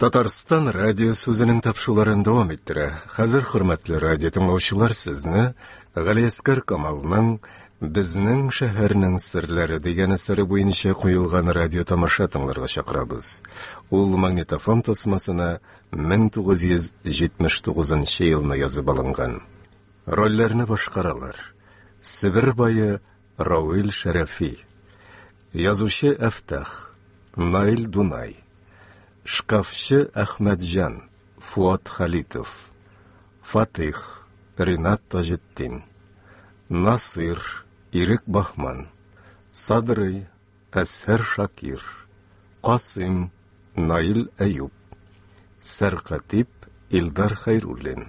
Татарстан радиосы үзенең тапшыруларын дәвам иттерә. Хәзер, хөрмәтле радио тыңлаучылар, сезне Галиәсгар Камалның Безнең шәһәрнең серләре дигән әсәре буенча куелган радио тамаша тыңларга чакырабыз. Ул магнитофон тасмасына 1979 елны язып алынган. Рольләрне башкаралар: Себер бае Равил Шәрәфи, язучы Әфтах, Наил Дунай, шкафчы Әхмәтҗан, Фуат Халитов, Фатих, Ринат Таҗетдин, Насыйр, Ирек Баһман, Садрый, Әзһәр Шакир, Касыйм, Наил Әюп, Сәркатип, Илдар Хәйруллин.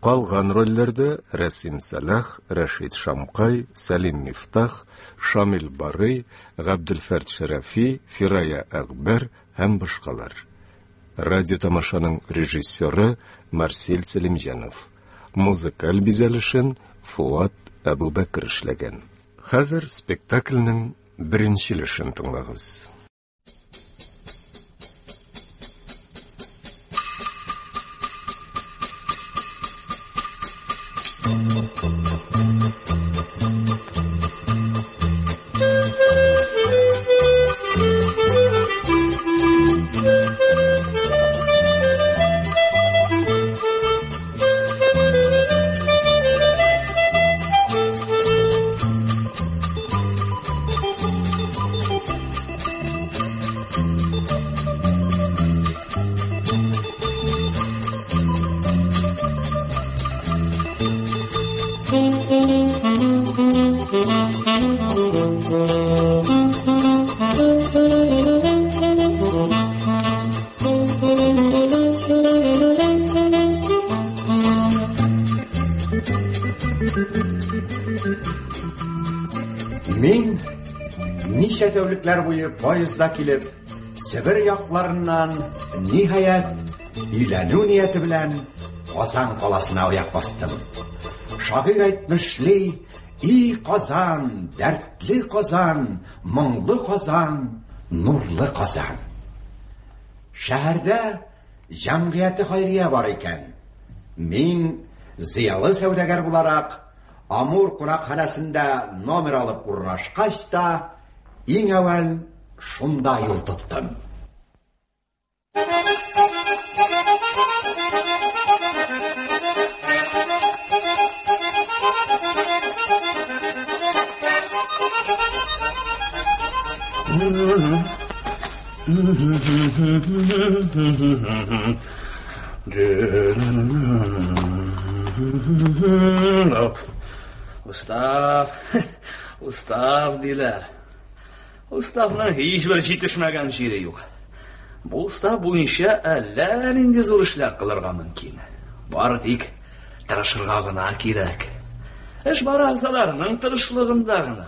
Калган рольләрдә Рәсим Сәлах, Рәшит Шамкай, Сәлим Мифтах, Шамил Барый, Габделфәрт Шәрәфи, Фирая Әкбәр һәм башкалар. Радиотамашаның режиссеры Марсель Сәлимҗанов. Музыкаль бизәлешен Фуат Әбүбәкер эшләгән. Хәзер спектакльнең беренче өлешен тыңлагыз. Мин ничә тәүлекләр буе поездда килеп, Себер якларыннан, ниһаять, өйләнү нияте белән Казан каласына аяк бастым. Шагыйрь әйтмешли, и Казан, дәртле Казан, моңлы Казан, нурлы Казан. Шәһәрдә җәмгыяте хайрия бар икән. Мин, зыялы сәүдәгәр буларак, Амур кунакханәсендә номер алып урнашкач та, иң әүвәл шунда юл тоттым. Устав, устав диләр. Уставның һичбер җитешмәгән җире юк. Бу устав буенча әллә нинди зур эшләр кылырга мөмкин. Бары тик тырышырга гына кирәк. Эш бары әгъзаларның тырышлыгында гына.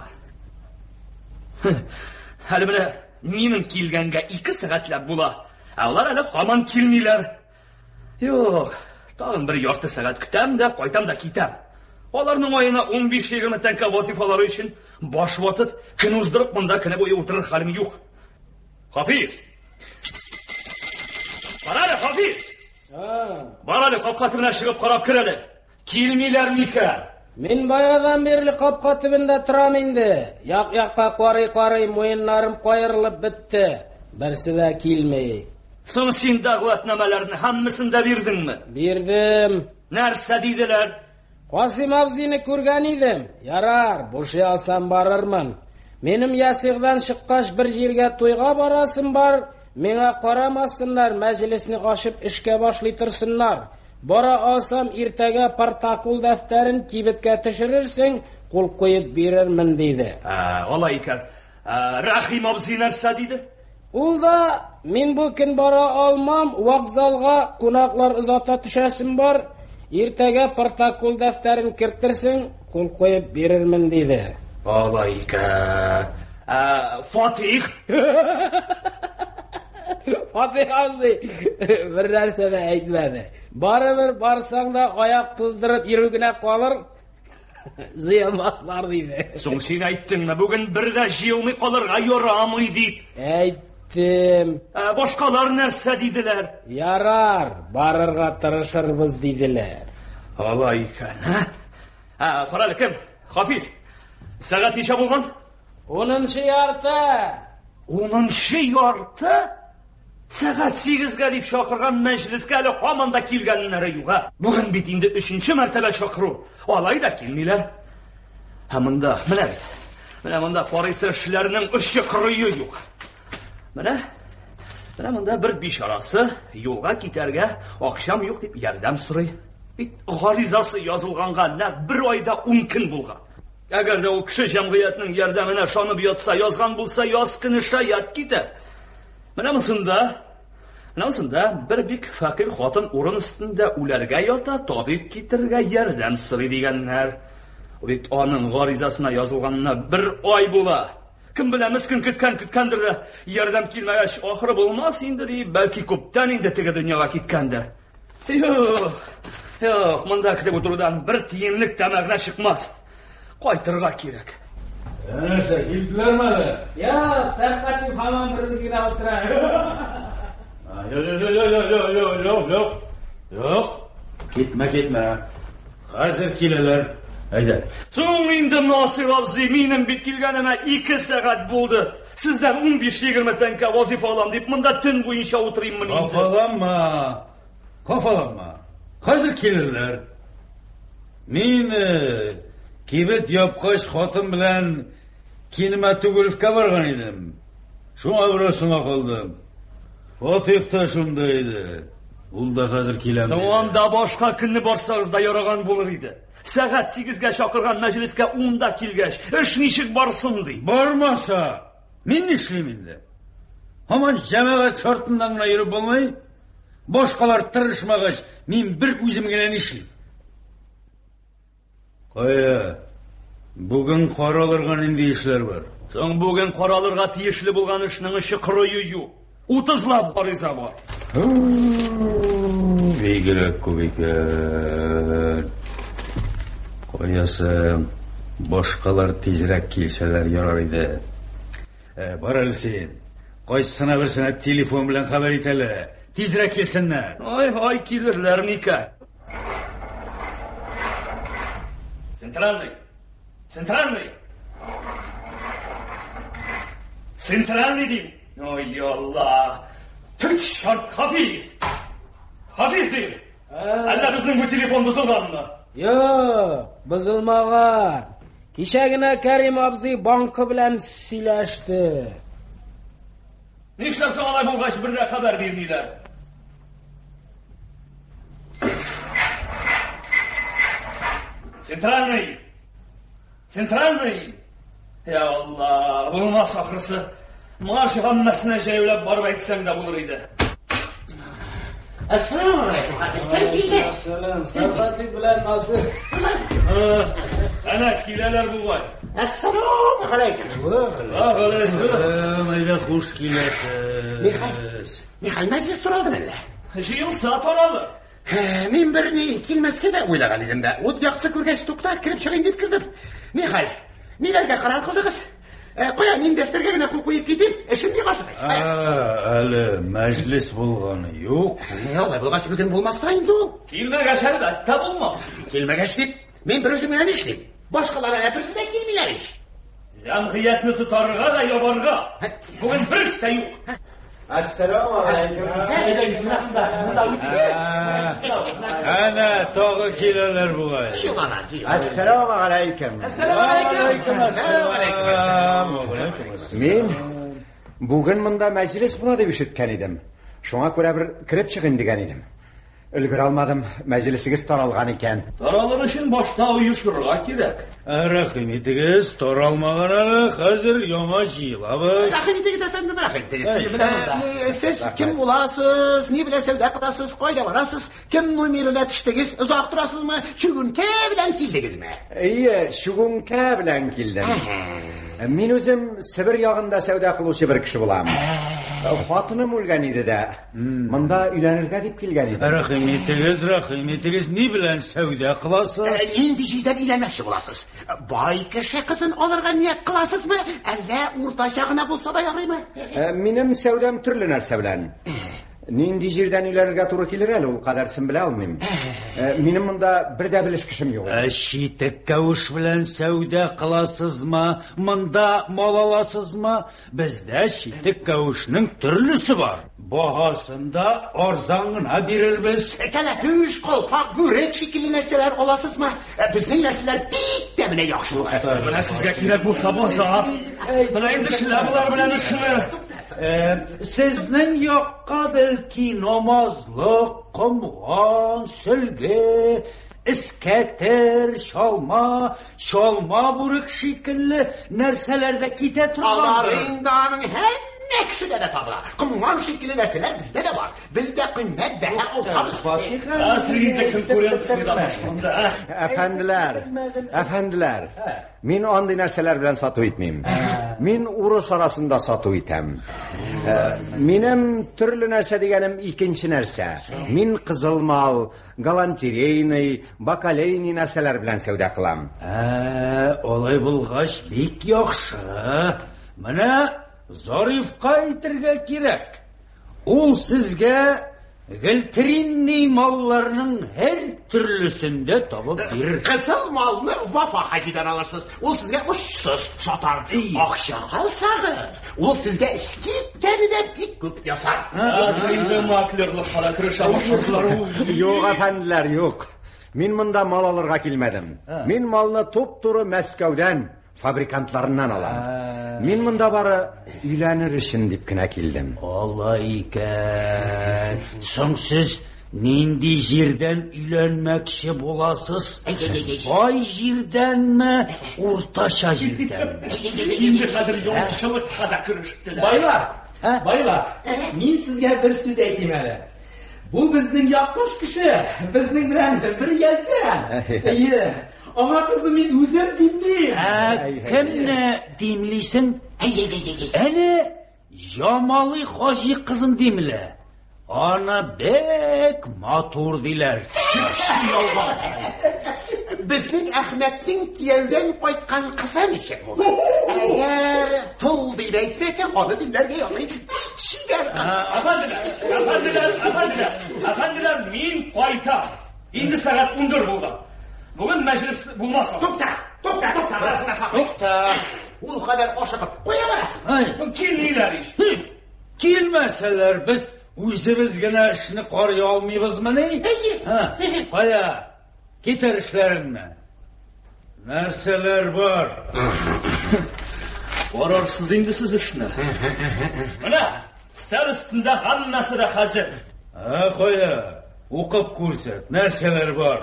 Әле менә минем килгәнгә 2 сәгатьләп була. Ә алар әле һаман килмиләр. Юк, тагын бер ярты сәгать көтәм дә, кайтам да китәм. Аларның аена 15-20 тәңкә вазифалары өчен баш ватып, көн уздырып монда көне буе утырыр хәлем юк. Хафиз! Бар әле, Хафиз! Бар әле, капка төбенә чыгып карап кер әле. Килмиләр микән? Мин баядан бирле капка төбендә торам инде. Як-якка карый-карый муеннарым каерылып бетте. Берсе дә килми. Соң син дәгъватнамәләрне һәммәсен дә бирдеңме? Бирдем. Нәрсә диделәр? Касыйм абзыйны күргән идем. Ярар, бушый алсам барырмын. Минем Ясигъдан чыккач бер җиргә туйга барасым бар. Миңа карамасыннар, мәҗлесне ачып эшкә башлый торсыннар. Бара алсам, иртәгә протокол дәфтәрен кибеткә төшерерсең, кул куеп бирермен, диде. Алай икән. Рәхим абзый нәрсә диде? Ул да, мин бу көн бара алмам, вокзалга кунаклар озата төшәсем бар, иртәгә протокол дәфтәрен кертерсең, кул куеп бирермен, диде. Алай икән. Фатих? Фатих абзый бер нәрсә дә әйтмәде. Барыбер барсаң да аяк туздырып йөрү генә калыр, җыелмаслар диде. Соң син әйттеңме, бүген бер дә җыелмый калырга ярамый дип? Әйттем. әйттем. Ә башкалар нәрсә диделәр? Ярар, барырга тырышырбыз диделәр. Алай икән, ә? Ә, кара әле, кем? Хафиз. Сәгать ничә булган? 10:30. 10:30? Сәгать 8-гә дип чакырган мәҗлескә әле һаман да килгәннәре юк, ә? Бүген бит инде 3-нче мәртәбә чакыру. Алай да килмиләр. Ә монда, менә бит. Менә монда карыйсы эшләрнең очы кырые юк. Менә монда бер бичарасы юлга китәргә акчам юк дип ярдәм сорый. Бит гаризасы язылганга нәкъ бер айда 10 көн булган. Әгәр дә ул кеше җәмгыятьнең ярдәменә ышанып ятса, язган булса, яз көне шаят китә. Менә монысында бер бик фәкыйрь хатын урын өстендә үләргә ята, табиб китерергә ярдәм сорый дигәннәр. Бит аның гаризасына язылганына бер ай була. Кем белә, мескен көткән-көткәндер дә, ярдәм килмәгәч, ахыры булмас инде дип, бәлки күптән инде теге дөньяга киткәндер. Юк, юк, монда көтеп утырудан бер тиенлек тә мәгънә чыкмас. Кайтырга кирәк. Нәрсә, килделәрме әле? Юк, Сәркатип һаман бер үзе генә утыра. Юк, юк, юк, юк, юк, юк, юк, юк. Китмә, китмә. Хәзер киләләр. Әйдә. Соң инде, Насыйр абзый, минем бит килгәнемә 2 сәгать булды. Сездән 15-20 тәңкә вазифа алам дип, монда төн буенча утырыйммы инде? Хафаланма, хафаланма. Хәзер килерләр. Мин кибет япкач хатын белән кинематографка барган идем. Шуңа бераз соңга калдым. Фатих та шунда иде. Ул да хәзер киләм. Анда башка көнне барсагыз да яраган булыр иде. Сәгать 8-гә чакырган мәҗлескә 10-да килгәч, эш ничек барсын ди? Бармаса, мин нишлим инде? Һаман җәмәгать шартыннан гына йөреп булмый. Башкалар тырышмагач, мин бер үзем генә нишлим? Кая, бүген каралырга нинди эшләр бар? Соң бүген каралырга тиешле булган эшнең очы кырые юк. 30лап гариза бар. Бигрәк күп икән. Каясы, башкалар тизрәк килсәләр ярар иде. Бар әле син. Кайсысына берсенә телефон белән хәбәр ит әле. Тизрәк килсеннәр. Ай, ай, килерләр микән? Центральный! Центральный! Центральный дим! Ой, Алла! Түт шарт, Хафиз! Хафиз дим! Әллә безнең бу телефон бозылганмы? Юк, бозылмаган. Кичә генә Кәрим абзый банкы белән сөйләште. Нишләп соң алай булгач бер дә хәбәр бирмиләр? Центральный! Центральный! Я Алла, булмас ахрысы. Моңа һәммәсенә җәяүләп барып әйтсәң дә булыр иде. Әссәламү алейкум, Хафиз. Син килдең. Әссәлам, Сәркатип белән Насыр. Әнә киләләр бугай. Әссәламү алейкум. Алейкум. Әйдә, хуш киләсез. Нихәл, мәҗлес соралдымы әллә? Җыелса таралыр. Мин бер ни килмәскә дә уйлаган идем дә. Ут яксы күргәч, тукта, кереп чыгыйм дип кердем. Нихәл, ниләргә карар кылдыгыз? Кая, мин дәфтәргә генә кул куеп китим, эшем бик ашыгыч. Әле мәҗлес булганы юк. Алай булгач, бүген булмас та инде ул. Килмәгәч, әлбәттә булмас. Килмәгәч дип, мин бер үзем генә нишлим? Башкалар әле берсе дә килмиләр ич. Җәмгыятьне тотарга да ябарга. Бүген бер эш тә юк. Әссәламү алейкум. Әнә тагы киләләр бугай. Әссәламү алейкум. Әссәламү алейкум. Мин бүген монда мәҗлес була дип ишеткән идем. Шуңа күрә бер кереп чыгыйм дигән идем. Өлгерә алмадым, мәҗлесегез таралган икән. Таралыр өчен башта оешырга кирәк. Рәхим итегез, таралмаган әле, хәзер яңа җыелабыз. Рәхим итегез, әфәндем, рәхим итегез. Сез кем буласыз, ни белән сәүдә кыласыз, кайда барасыз, кем номерына төштегез, озак торасызмы, чүгүнкә белән килдегезме? Әйе, чүгүнкә белән килдем. Мин үзем Себер ягында сәүдә кылучы бер кеше булам. Хатыным үлгән иде дә. Монда өйләнергә дип килгән идем. Рәхим итегез, рәхим итегез, ни белән сәүдә кыласыз? Нинди җирдән өйләнмәкче буласыз? Бай кеше кызын алырга ният кыласызмы? Әллә уртача гына булса да ярыймы? Минем сәүдәм төрле нәрсә белән. Нинди җирдән өйләнергә туры килер әле, ул кадәрсен белә алмыйм. Минем монда бер дә белеш кешем юк. Читек кәвеш белән сәүдә кыласызмы? Монда мал аласызмы? Бездә читек кәвешнең төрлесе бар. Баһасын да арзан гына бирербез. Кәләпүш, калфак, бүрек шикелле нәрсәләр аласызмы? Безнең нәрсәләр бик тә менә яхшы. Менә сезгә кирәк булса базар. Менә инде шляпалар белән эшне. Сезнең якка бәлки намазлык, комган, сөлге, эскәтер, чалма, чалма бүрек шикелле нәрсәләр дә китә торгандыр. Алар инде аның һәммә кешедә дә табыла. Комган шикелле нәрсәләр бездә дә бар. Без дә кыйммәт бәһа алабыз. Әфәнделәр, әфәнделәр, мин андый нәрсәләр белән сату итмим. Мин урыс арасында сату итәм. Минем төрле нәрсә дигәнем икенче нәрсә. Мин кызыл мал, галантерейный, бакалейный нәрсәләр белән сәүдә кылам. Алай булгач бик яхшы. Менә Зарифка әйтергә кирәк. Ул сезгә гелтеринный малларның һәр төрлесен дә табып бирер. Кызыл малны Вафа хаҗидан алырсыз. Ул сезгә очсыз сатар. Акча алсагыз, ул сезгә скидканы да бик күп ясар. Хәзер инде маклерлыкка да керешә башладылар. Юк, әфәнделәр, юк. Мин монда мал алырга килмәдем. Мин малны туп-туры Мәскәүдән, фабрикантларыннан алам. Мин монда бары өйләнер өчен дип кенә килдем. Алай икән. Соң сез нинди җирдән өйләнмәкче буласыз? Бай җирдәнме, уртача җирдәнме? Инде хәзер яучылыкка да керештеләр. Байлар, байлар, мин сезгә бер сүз әйтим әле. Бу безнең якташ кеше, безнең белән бер яздән. Әйе, аңа кызны мин үзем димлим. Кемне димлисең? Әле Ямалый хаҗи кызын димле. Аны бик матур диләр. Безнең Әхмәтнең кияүдән кайткан кызы ничек булыр? Әгәр тол дип әйтмәсәң, аны димләргә ярый. Чибәр кыз. Әфәнделәр, әфәнделәр, әфәнделәр, әфәнделәр, мин кайтам. Инде сәгать 11 булган. Бүген мәҗлес булмас. Тукта, тукта, тукта, тукта. Ул кадәр ашыгып кая барасың? Килмиләр ич. Килмәсәләр, без үзебез генә эшне карый алмыйбызмыни? Кая, китер эшләреңне. Нәрсәләр бар? Карарсыз инде сез эшне. Менә, өстәл өстендә һәммәсе дә хәзер. Кая, укып күрсәт, нәрсәләр бар?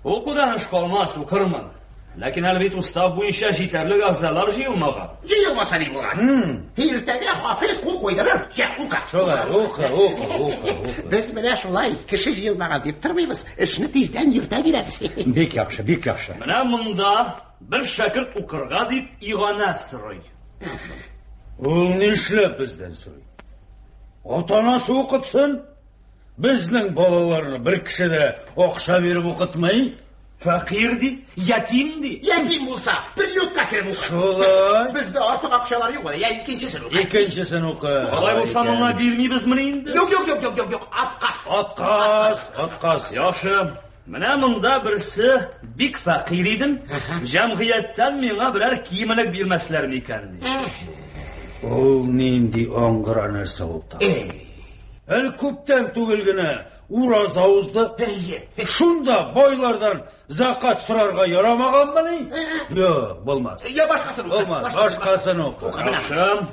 Укудан эш калмас, укырмын. Ләкин әле бит устав буенча җитәрлек әгъзалар җыелмаган. Җыелмаса ни булган? Иртәгә Хафиз кул куйдырыр. Җә, укы. Шулай, укы, укы, укы, укы. Без менә шулай кеше җыелмаган дип тормыйбыз. Эшне тиздән йөртә бирәбез. Бик яхшы, бик яхшы. Менә монда бер шәкерт укырга дип иганә сорый. Ул нишләп бездән сорый? Ата-анасы укытсын. Безнең балаларны бер кеше дә акча биреп укытмый. Фәкыйрь ди, ятим ди. Ятим булса, приютка кереп укы. Шулай. Бездә артык акчалар юк әле. Я икенчесен укы. Икенчесен укы. Алай булса моңа бирмибезмени инде? Юк, юк, юк, юк, юк, юк. Отказ. Отказ, отказ. Яхшы. Менә монда берсе бик фәкыйрь идем. Җәмгыятьтән миңа берәр киемлек бирмәсләр микән ди. Ул нинди аңгыра нәрсә ул тагы? Әле күптән түгел генә ураза узды. Шунда байлардан закат сорарга ярамаганмыни? Юк, булмас. Я башкасын укы. Булмас, башкасын укы. Яхшы.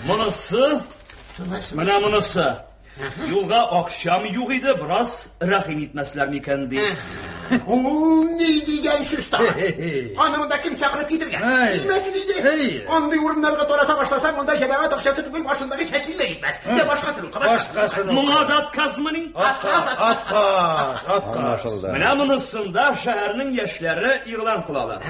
Монысы, менә монысы. Юлга акчам юк иде, бераз рәхим итмәсләр микән ди. Ул ни дигән сүз тагы? Аны монда кем чакырып китергән? Килмәсен иде. Андый урыннарга тарата башласаң, монда җәмәгать акчасы түгел, башындагы чәчең дә җитмәс. Я башкасын укы, башкасын укы. Моңа да отказмыни? Отказ, отказ, отказ. Менә монысында шәһәрнең яшьләре игълан кылалар.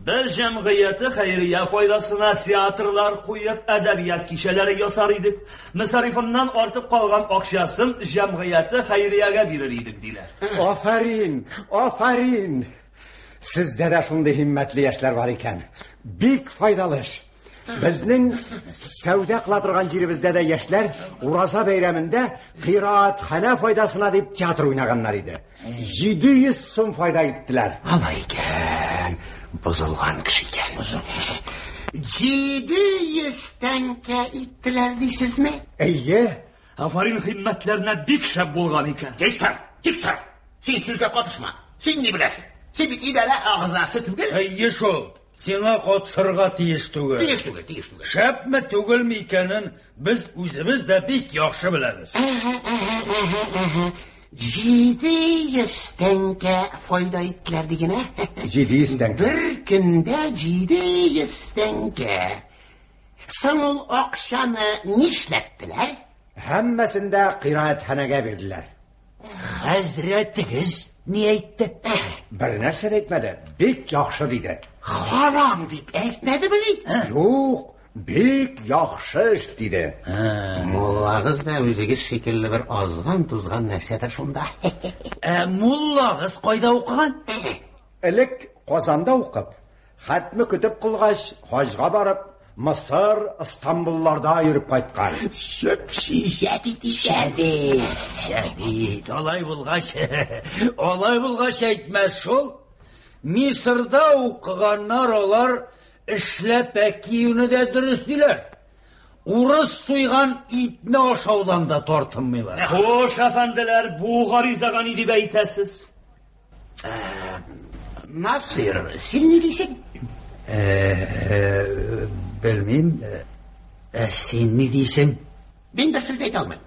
Без җәмгыяте хәйрия файдасына театрлар куеп, әдәбият кичәләре ясар идек. Мөсарифыннан артып калган акчасын җәмгыяте хәйриягә бирер идек, диләр. Афәрин, афәрин! Сездә дә шундый һиммәтле яшьләр бар икән. Бик файдалы эш. Безнең сәүдә кыла торган җиребездә дә яшьләр Ураза бәйрәмендә кыйраатханә файдасына дип театр уйнаганнар иде. 700 сум файда иттеләр. Алай икән. Бозылган кеше икән. Бозык, бозык. 700 тәңкә иттеләр дисезме? Әйе. Афәрин химмәтләренә бик шәп булган икән. Тик тор, тик тор. Син сүзгә катышма. Син ни беләсең? Син бит идарә агъзасы түгел. Әйе шул. Сиңа катышырга тиеш түгел. Тиеш түгел, тиеш түгел. Шәпме түгелме икәнен без үзебез дә бик яхшы беләбез. Әһә, әһә, әһә, әһә. 700 тәңкә файда иттеләр диген, ә? 700 тәңкә. Бер көндә 700 тәңкә. Соң ул акчаны нишләттеләр? Һәммәсен дә кыйраатханәгә бирделәр. Хәзрәтегез ни әйтте? Бер нәрсә дә әйтмәде. Бик яхшы диде. Харам дип әйтмәдемени? Юк, бик яхшы эш диде. Муллагыз да үзегез шикелле бер азган-тузган нәрсәдер шунда. Ә муллагыз кайда укыган? Элек Казанда укып, хәтме көтеп кылгач, хаҗга барып, Мысыр, Истанбулларда йөреп кайткан. Чеп-чи җәдит икән. Җәдит, җәдит. Алай булгач, алай булгач әйтмәс шул. Мисырда укыганнар алар эшләпә киюне дә дөрес диләр. Урыс суйган итне ашаудан да тартынмыйлар. Хуш, әфәнделәр, бу гаризага ни дип әйтәсез? Насыйр, син ни дисең? Белмим. Ә син ни дисең? Мин бер сүз дә әйтә алмыйм.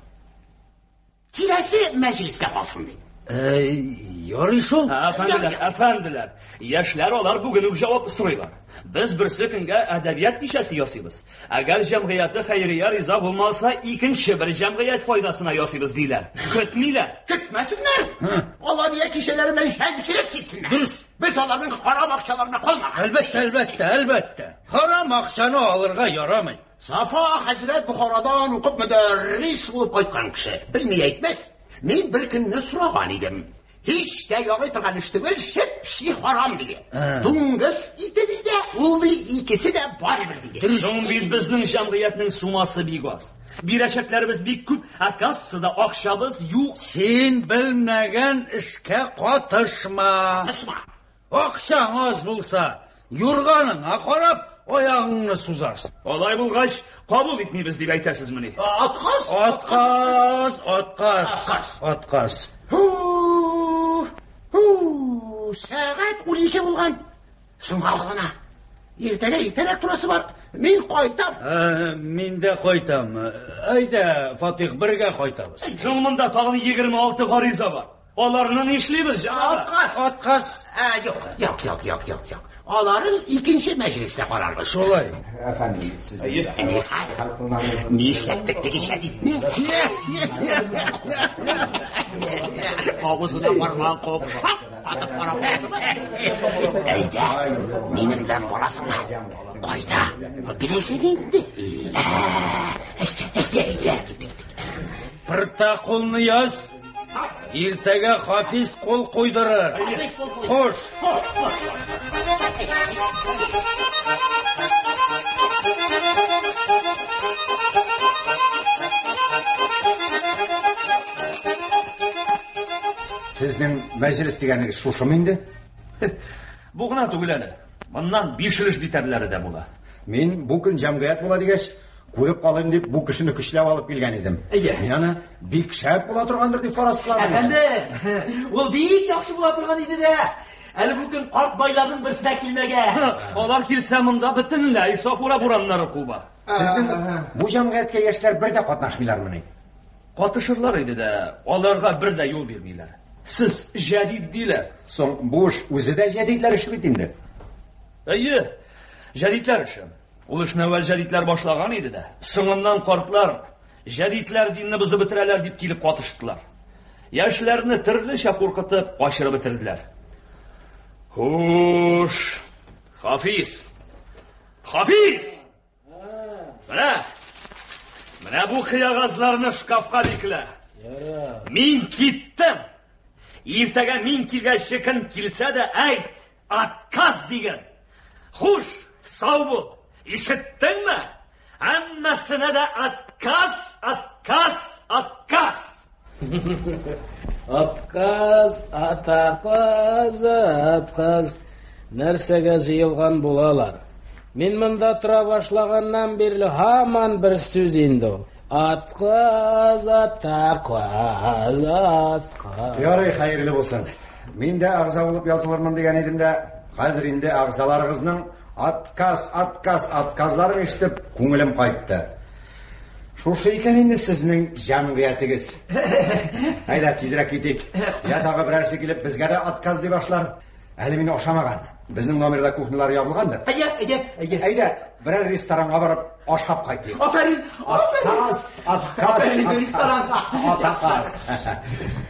Киләсе мәҗлескә калсын дим. Ярый шул. Әфәнделәр, әфәнделәр, яшьләр алар бүген үк җавап сорыйлар. Без берсе көнгә әдәбият кичәсе ясыйбыз. Әгәр җәмгыяте хәйрия риза булмаса, икенче бер җәмгыять файдасына ясыйбыз диләр. Көтмиләр. Көтмәсеннәр. Алар я кичәләре белән шәмшереп китсеннәр. Дөрес. Без аларның харам акчаларына калмаган. Әлбәттә, әлбәттә, әлбәттә. Харам акчаны алырга ярамый. Сафа хәзрәт Бухарадан укып мөдәррис булып кайткан кеше. Белми әйтмәс. Мин бер көнне сораган идем. Һич тә ярый торган эш түгел, чеп-чи харам диде. Дуңгыз ите диде, ул ди икесе дә барыбер диде. Соң бит безнең җәмгыятьнең сумасы бик аз. Бирәчәкләребез бик күп, ә кассада акчабыз юк. Син белмәгән эшкә катышма. Катышма. Акчаң аз булса, юрганыңа карап, аягыңны сузарсың. Алай булгач, кабул итмибез дип әйтәсезмени? Отказ. Отказ, отказ, Отказ. отказ. Һу, һу, сәгать 12 булган. Соңга калына. Иртәгә иртәрәк торасы бар. Мин кайтам. Мин дә кайтам. Әйдә, Фатих, бергә кайтабыз. Соң монда тагын 26 гариза бар. Аларны нишлибез, җәмәгать? Отказ. Отказ. Ә, юк, юк, юк, юк, юк, юк. Аларын икенче мәҗлестә карарбыз. Шулай. Әфәндем, сез Нишләттек теге шәдитне? Авызына бармагын куып, шак катып карап алдымы? Әйдә, минем белән барасыңмы? Кайда? Беләсең инде. Әйдә, әйдә, әйдә. Протоколны яз. Иртәгә Хафиз кул куйдырыр. Хуш. Сезнең мәҗлес дигәнегез шушымы инде? Бу гына түгел әле. Моннан биш өлеш битәрләре дә була. Мин бу көн җәмгыять була дигәч, күреп калыйм дип бу кешене көчләп алып килгән идем. Әйе. Мин аны бик шәп була торгандыр дип фараз кыладым. Әфәнде, ул бик яхшы була торган иде дә. Әле бу көн карт байларның берсе дә килмәгән. Алар килсә монда бөтенләй Сафура бураннары куба. Сезнең бу җәмгыятькә яшьләр бер дә катнашмыйлармыни? Катышырлар иде дә, аларга бер дә юл бирмиләр. Сез җәдид диләр. Соң бу эш үзе дә җәдидләр эше бит инде. Әйе, җәдидләр эше. Ул эшне әүвәл җәдидләр башлаган иде дә. Соңыннан картлар җәдидләр динне бозып бетерәләр дип килеп катыштылар. Яшьләрне төрлечә куркытып, качырып бетерделәр. Хуш. Хафиз! Хафиз! Менә! Менә бу кыягазларны шкафка биклә. Мин киттем. Иртәгә мин килгәч кем килсә дә әйт, отказ диген. Хуш, сау бул. Ишеттеңме? Һәммәсенә дә отказ, отказ, отказ. Отказ, атаказ, отказ. Нәрсәгә җыелган булалар? Мин монда тора башлаганнан бирле һаман бер сүз инде ул. Отказ, атаказ, отказ. Ярый, хәерле булсын. Мин дә әгъза булып язылырмын дигән идем дә, хәзер инде әгъзаларыгызның отказ, отказ, отказларын ишетеп, күңелем кайтты. Шушы икән инде сезнең җәмгыятегез. Әйдә, тизрәк китик. Я тагы берәрсе килеп безгә дә отказ ди башлар. Әле мин ашамаган. Безнең номерда кухнялар ябылгандыр. Әйдә, әйдә, әйдә. Әйдә, берәр ресторанга барып ашап кайтыйк. Афәрин, афәрин. Отказ, отказ, Афәрин, ресторанга. Отказ.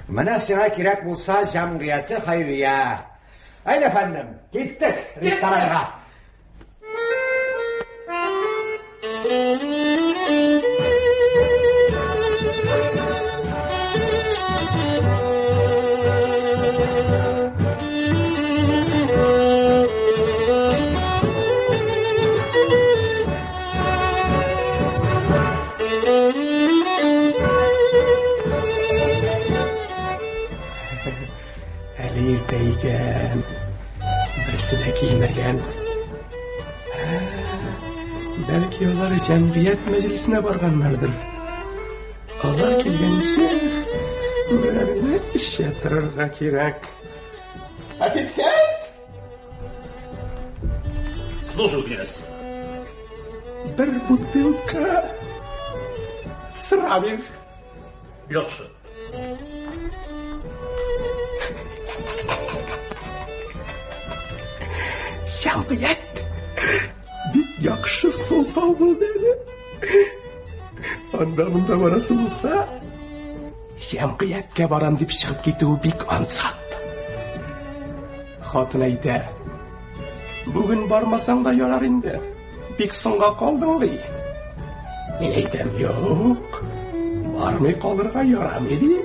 Менә сиңа кирәк булса җәмгыяте хәйрия. Әйдә, әфәндем, киттек ресторанга. Әле иртә икән. Берсе дә килмәгән. Ә, Бәлки алар җәмгыять мәҗлесенә барганнардыр. Алар килгәнче берәрне эчә торырга кирәк. Официант! Слушаю, князь. Бер бутылка сыра бир. Яхшы. Җәмгыять бик яхшы сылтау булды әле. Анда монда барасы булса, җәмгыятькә барам дип чыгып китүе бик ансат. Хатын әйтә, бүген бармасаң да ярар инде, бик соңга калдың ди. Мин әйтәм, юк, бармый калырга ярамый ди.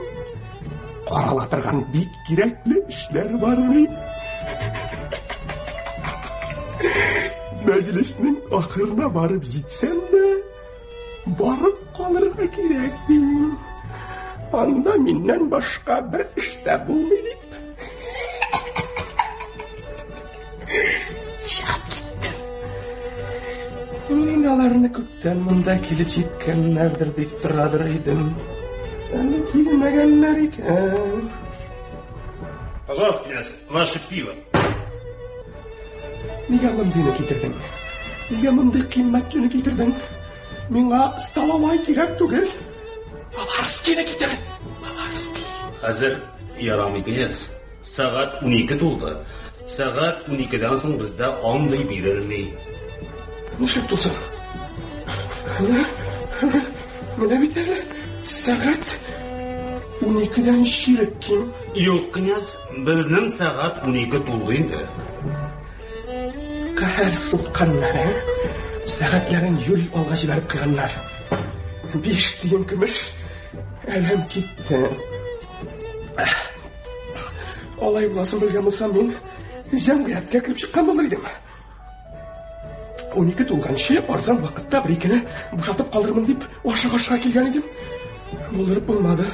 Карала торган бик кирәкле эшләр бар ди. Мәҗлеснең ахырына барып җитсәм дә, барып калырга кирәк дим. Анда миннән башка бер эш тә булмый дип. Чыгып киттем. Мин аларны күптән монда килеп җиткәннәрдер дип торадыр идем. Әле килмәгәннәр икән. Пожалуйста, князь, ваше пиво. Нигә мондыйны китердең? Нигә мондый кыйммәтлене китердең? Миңа столовай кирәк түгел. Баварскийны китер. Баварский. Хәзер ярамый, князь. Сәгать 12 тулды. Сәгать 12-дән соң бездә андый бирелми. Нишләп тулсын? Менә, менә бит әле сәгать 12-дән чирек ким. Юк, князь, безнең сәгать 12 тулды инде. Каһәр сукканнар, ә? Сәгатьләрен юри алга җибәреп куйганнар. 5 тиен көмеш әләм китте. Алай буласын белгән булсам, мин җәмгыятькә кереп чыккан булыр идем. 12 тулганчы арзан вакытта бер икене бушатып калырмын дип ашыга-ашыга килгән идем. Булдырып булмады.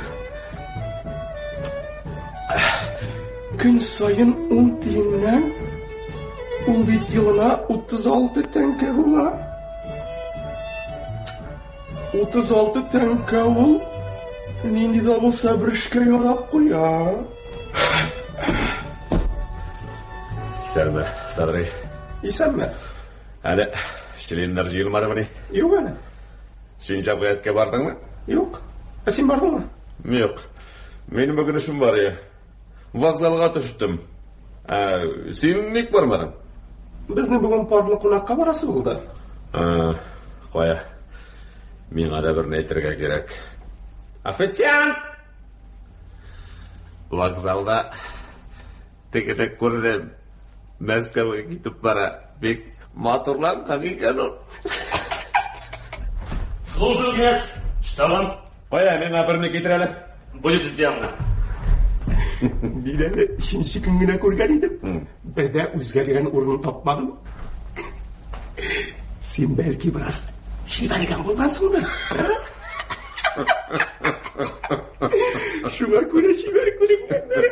Көн саен 10 тиеннән ул бит елына 36 тәңкә була. 36 тәңкә ул нинди дә булса бер эшкә ярап куя. Исәнме, Садрый. Исәнме? Әле членнар җыелмадымыни? Юк әле. Син җәмгыятькә бардың Юк. Ә син бардың Юк. Минем бүген эшем бар я. Вокзалга төштем. Ә, син ник бармадың? Безнең бүген парлы кунакка барасы булды. Ә, кая? Миңа да берни әйтергә кирәк. Официант! Вокзалда тегене күрдем. Мәскәүгә китеп бара. Бик матурланган икән ул. Слушаю, князь. Что вам? Кая, миңа берне китер әле. Будет сделано. Мин әле өченче көн генә күргән идем. Бер дә үзгәргән урынын тапмадым. Син бәлки бераз чибәргән булгансыңдыр. Шуңа күрә чибәр күренгәндер.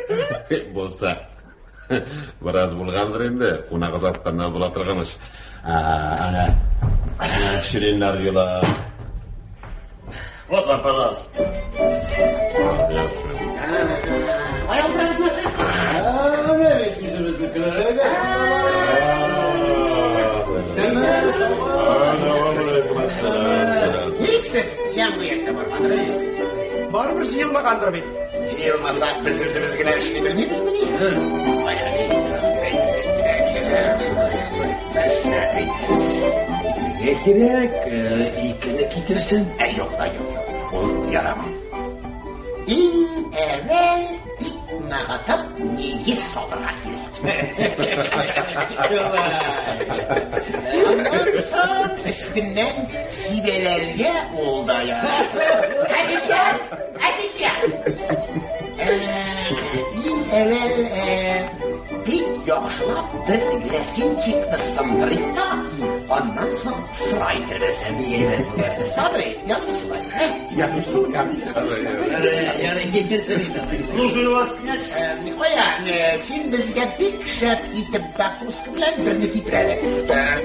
Булса. Бераз булгандыр инде, кунак озатканнан була торган эш. Әнә, шириннәр юла. Вот вам, пожалуйста. Әнә бит үзебезнекеләр. Ник сез җәмгыятькә бармадыгыз? Барыбер җыелмагандыр бит. Җыелмасак, без үзебез генә эшли белмибезмени? Нәрсә әйтәсез? Нигә кирәк? Икене китерсен. Ә юк та юк, юк. Ул ярамый. Иң әвәл бик ныгытып нигез салырга кирәк. Аннан соң өстеннән сибәләргә ул да ярар. Офицер! Офицер! Иң әвәл бик яхшылап бер графинчикны сындырыйк та, аннан соң сыра итәрбез. Садрый, ярый шулай. Ярый шул, ярый. Ярый, китерсен инде. Слушаю вас, князь. Кая, син безгә бик шәп итеп закуска белән берне китер әле.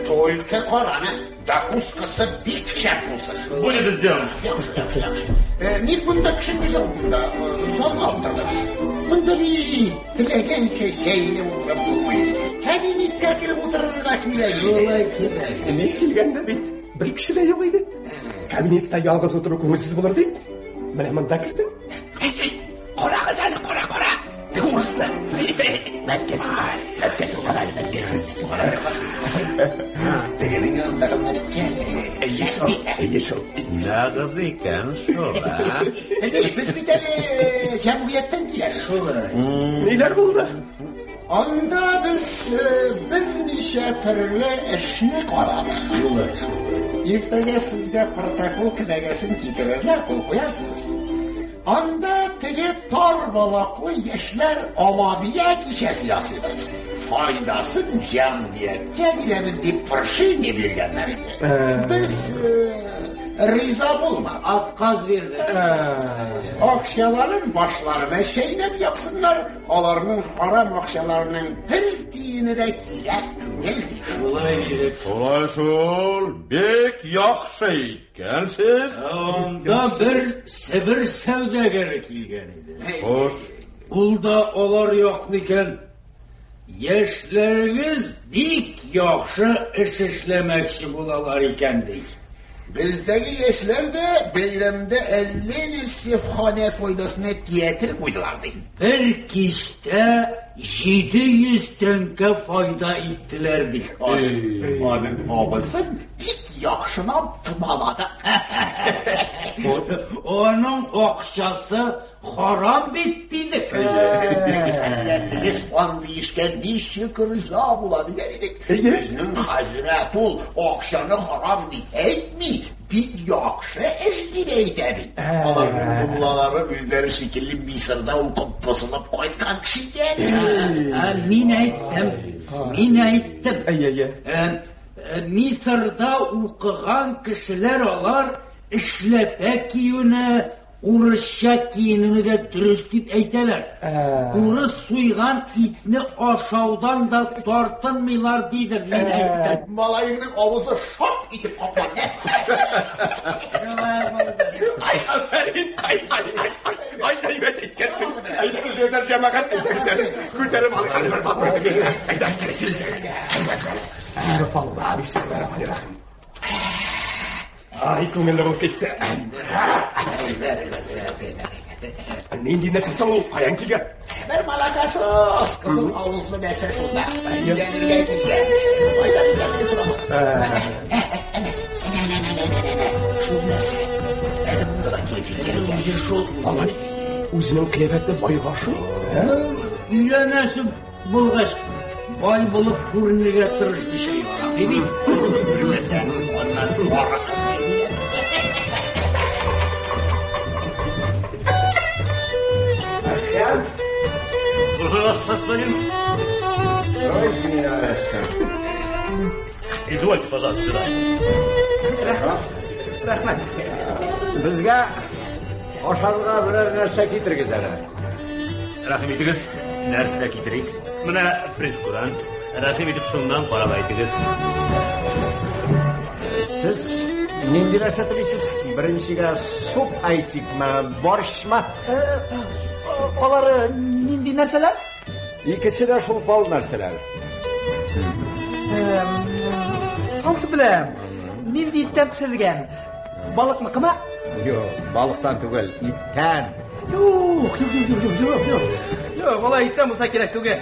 Только караны, закускасы бик шәп булсын. Будет сделано. Яхшы, яхшы, яхшы. Ник монда кеше күз алдында залга утырдыгыз? Монда бит теләгәнчә җәелеп утырып булмый. Кабинетка кереп утырырга кирәк. Шулай кирәк. Мин килгәндә бит бер кеше дә юк иде. Кабинетта ялгыз утыру күңелсез булыр дип, менә монда кердем. Әй, әй, карагыз әле, кара, кара. Теге урысны. Бәткәсен, бәткәсен, кара әле, бәткәсен. Тегенең янындагы мәркән. Әйе шул, әйе шул. Нәгыз икән шул, ә? Без бит әле җәмгыятьтән киләбез. Шулай. Ниләр булды? Анда без берничә төрле эшне карадык. Шулай, шулай. Иртәгә сезгә протокол кенәгәсен китерерләр, кул куярсыз. Анда теге тар балаклы яшьләр алабия кичәсе ясыйбыз. Файдасын җәмгыятькә бирәбез дип прошение биргәннәр иде. Без риза булмадык. Отказ бирде. Акчаларын башларына чәйнәп япсыннар, аларның харам акчаларының бер тиене дә кирәк түгел ди. Шулай дидек. Шулай шул, бик яхшы иткәнсез. Анда бер Себер сәүдәгәре килгән иде. Хуш. Ул да алар якны икән. Яшьләрегез бик яхшы эш эшләмәкче булалар икән ди. Бездәге яшьләр дә бәйрәмдә әллә нәрсә ханә файдасына театр куйдылар ди. Бер кичтә 700 тәңкә файда иттеләр ди. Аның абысын бик яхшылап томалады. Аның акчасы харам бит дидек. Хәзрәтегез андый эшкә ничек риза була дигән идек. Безнең хәзрәт ул акчаны харам дип әйтми, бик яхшы эш дип әйтә бит. Аларның муллалары үзләре шикелле Мисырда укып бозылып кайткан кеше икән. Мин әйттем, мин әйттем. Әй, әй, әй. Мисырда укыган кешеләр алар эшләпә киюне, урысча киенүне дә дөрес дип әйтәләр. Урыс суйган итне ашаудан да тартынмыйлар дидем, мин әйттем. Малаеңның авызы шап итеп капланды. Ай, афәрин, ай, ай, ай, ай, ай, әйбәт әйткәнсең. Әйдә, әйдә, җәмәгать, әйдәгез әле. Күтәреп алыйк әле бер батыр. Әйдә, әйдә, әйдә. Алла, бисмиллаһир-рахманир-рахим. Ай, күңелле булып китте. Нинди нәрсә соң ул? Каян килгән? Бер малакасос, кызыл авызлы нәрсә шунда. Өйләнергә килгән. Кайдан икәнлеге сорама. Әнә, әнә, әнә, әнә, әнә, әнә. Шул нәрсә. Әле монда да килеп җиткән икән. Үзе шул. Алай үзенең кыяфәте байга ошый. Өйләнәсе булгач, Бай булып күренергә тырышмыйча ярамый бит. Күрмәсәң, аннан арыгысы. Официант! Слушаю вас, господин. Извольте, пожалуйста, сюда. Рәхмәт. Безгә ашарга берәр нәрсә китерегез әле. Рәхим итегез, нәрсә китерик? Менә прескурант. Рәхим итеп шуннан карап әйтегез. Сез нинди нәрсә телисез? Беренчегә суп әйтикме, борщмы? Алары нинди нәрсәләр? Икесе дә шул фал нәрсәләр. Ансы беләм. Нинди иттән пешерелгән? Балыкныкымы? Юк, балыктан түгел, иттән. Юк, юк, юк, юк, юк, юк. Юк, алай иттән булса кирәк түгел.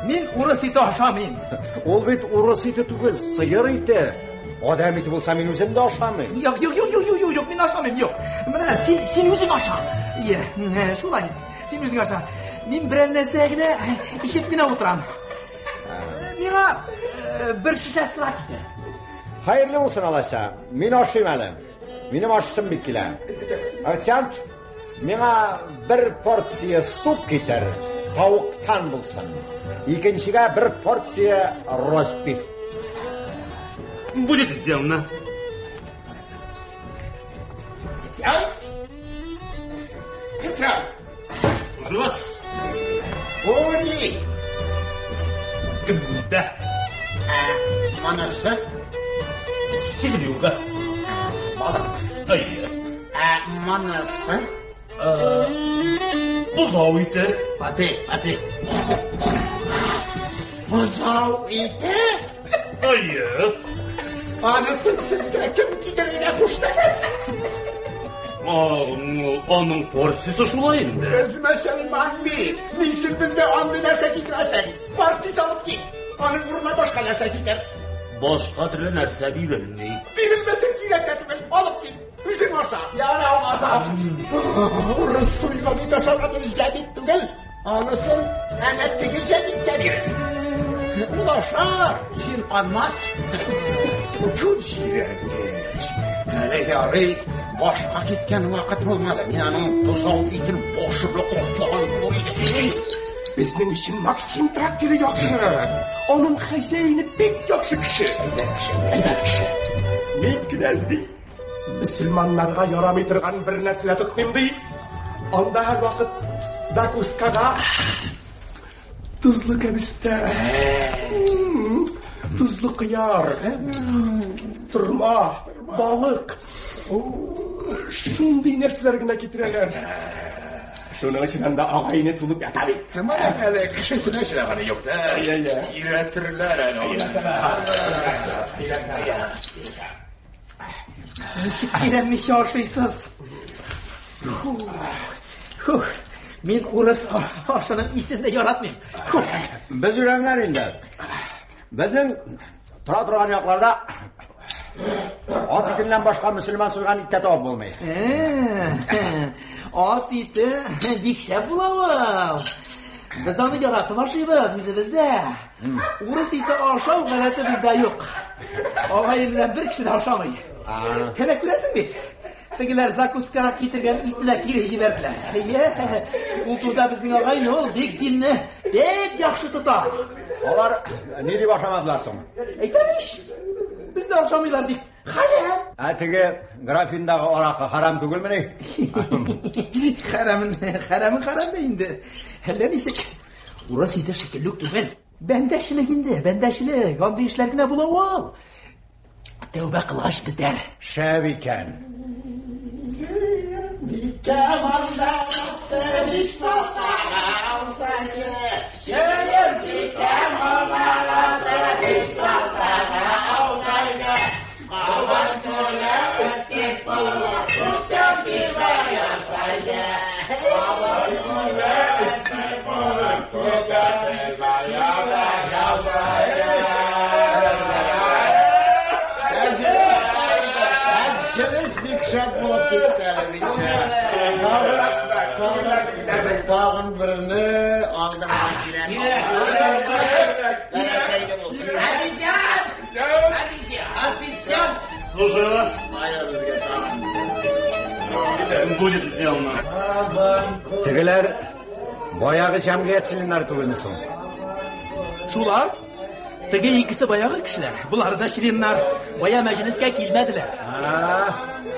Мин урыс ите ашамыйм. Ул бит урыс ите түгел, сыер ите. Адәм ите булса мин үзем дә ашамыйм. Юк, юк, юк, юк, юк, юк, мин ашамыйм, юк. Менә син, син үзең аша. Ие, шулай. Син үзең аша. Мин берәр нәрсә генә эчеп кенә утырам. Миңа бер шешә сыра китер. Хәерле булсын алайса. Мин ашыйм әле. Минем ашыйсым бик килә. Официант, миңа бер порция суп китер. Тавыктан булсын. Икенчегә бер порция ростбиф. Будет сделано. Официант! Официант! Слушаю вас. Бу ни? Гөмбә. Ә, монысы? Селюга. Балык. Әйе. Ә, монысы? Бозау ите. Пати, пати. Бозау ите? Әйе. Анысын сезгә кем китерергә кушты? Аның порциясе шулай инде. Без мөселман бит. Ни өчен безгә андый нәрсә китерәсең? Бар тиз алып кит. Аның урынына башка нәрсә китер. Башка төрле нәрсә бирелми. Бирелмәсә кирәк тә түгел. Алып кит. Үзең аша. Ярамаса. Урыс суйган ит ашарга без җәдит түгел. Анысын әнә теге җәдиткә бир. Ул ашар, чирканмас. Чү җирәнгеч. Әле ярый, башка киткән вакыт булмады. Мин аның бозау итен башы белән каплаган булыр идем. Безнең өчен Максим трактиры яхшы. Аның хозяины бик яхшы кеше. Әйбәт кеше, әйбәт кеше. Мин кенәз ди. Мөселманнарга ярамый торган бер нәрсә дә тотмыйм ди. Анда һәрвакыт закускага тозлы кәбестә, тозлы кыяр, торма, балык, шундый нәрсәләр генә китерәләр. Шуның өчен анда агайны тулып ята бит. Менә әле кешесенә очраганы юк та. Өйрәтерләр әле аны. Ничек җирәнмичә ашыйсыз? Фух, мин урыс ашының исен дә яратмыйм. Фух. Без өйрәнгән инде. Безнең тора торган якларда ат итеннән башка мөселман суйган ит тә табып булмый. Ат ите бик шәп була ул. Без аны яратып ашыйбыз үзебездә. Урыс ите ашау гадәте бездә юк. Агай белән бер кеше дә ашамый. Кенә күрәсең бит. Тегеләр закускага китергән итне дә кире җибәрделәр. Әйе, ул турыда безнең агайны ул бик динне бик яхшы тота. Алар ни дип ашамадылар соң? Әйтәм ич, бездә ашамыйлар дип. Хәрам. Ә теге графиндагы аракы харам түгелмени? Хәрамын, хәрамын харам да инде. Әллә ничек. Урыс ите шикелле үк түгел. Бәндәчелек инде, бәндәчелек. Андый эшләр генә була ул. Тәүбә кылгач бетәр. Шәп икән. Мәҗлес бик шәп булып китте әле бит. Тагы рәхмәт, Тагын берне алдырга кирәк. Бәрәкәтле булсын. Официант! Официант! Слушаю вас. Будет сделано. Тегеләр баягы җәмгыять членнары түгелме соң? Шулар? Теге икесе баягы кешеләр. Болары да членнар. Бая мәҗлескә килмәделәр.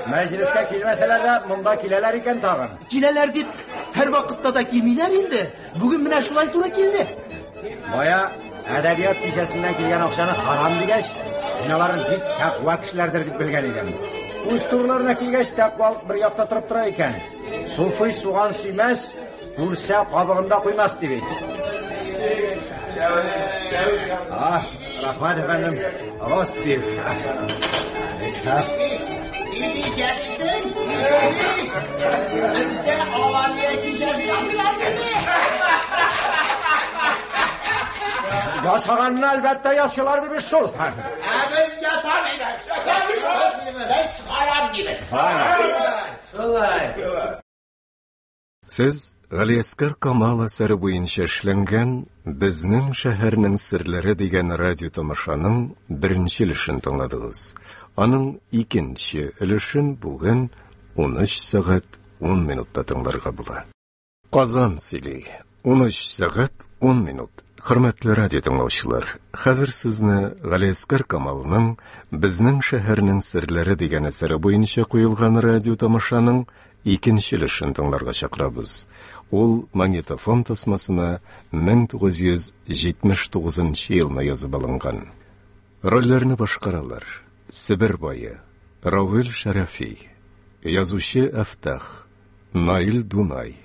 Мәҗлескә килмәсәләр дә, монда киләләр икән тагын. Киләләр дип, һәр вакытта да килмиләр инде. Бүген менә шулай туры килде. Бая әдәбият кичәсеннән килгән акчаны харам дигәч, мин аларны бик тәкъва кешеләрдер дип белгән идем. Үз турларына килгәч, тәкъвалык бер якта торып тора икән. Суфый суган сөймәс, күрсә кабыгын да куймас ди бит. А, рәхмәт әфәндем. Роспив. Бездә Алания кичәсе ясыйлар диде. Ясаганны әлбәттә ясыйлар дип шул. Ә без ясамыйбыз. Без харам дибез. Шулай. Сез Галиәскар Камал әсәре буенча эшләнгән Безнең шәһәрнең серләре дигән радио тамашаның беренче өлешен тыңладыгыз. Аның икенче өлешен бүген 13 сәгать 10 минутта тыңларга була. Казан сөйли. 13 сәгать 10 минут. Хөрмәтле радио тыңлаучылар, хәзер сезне Галиәскар Камалның Безнең шәһәрнең серләре дигән әсәре буенча куелган радио тамашаның икенче өлешен тыңларга чакырабыз. Ул магнитофон тасмасына 1979 елны язып алынган. Рольләрне башкаралар: Себер бае Равил Шәрәфи, язучы Әфтах, Наил Дунай,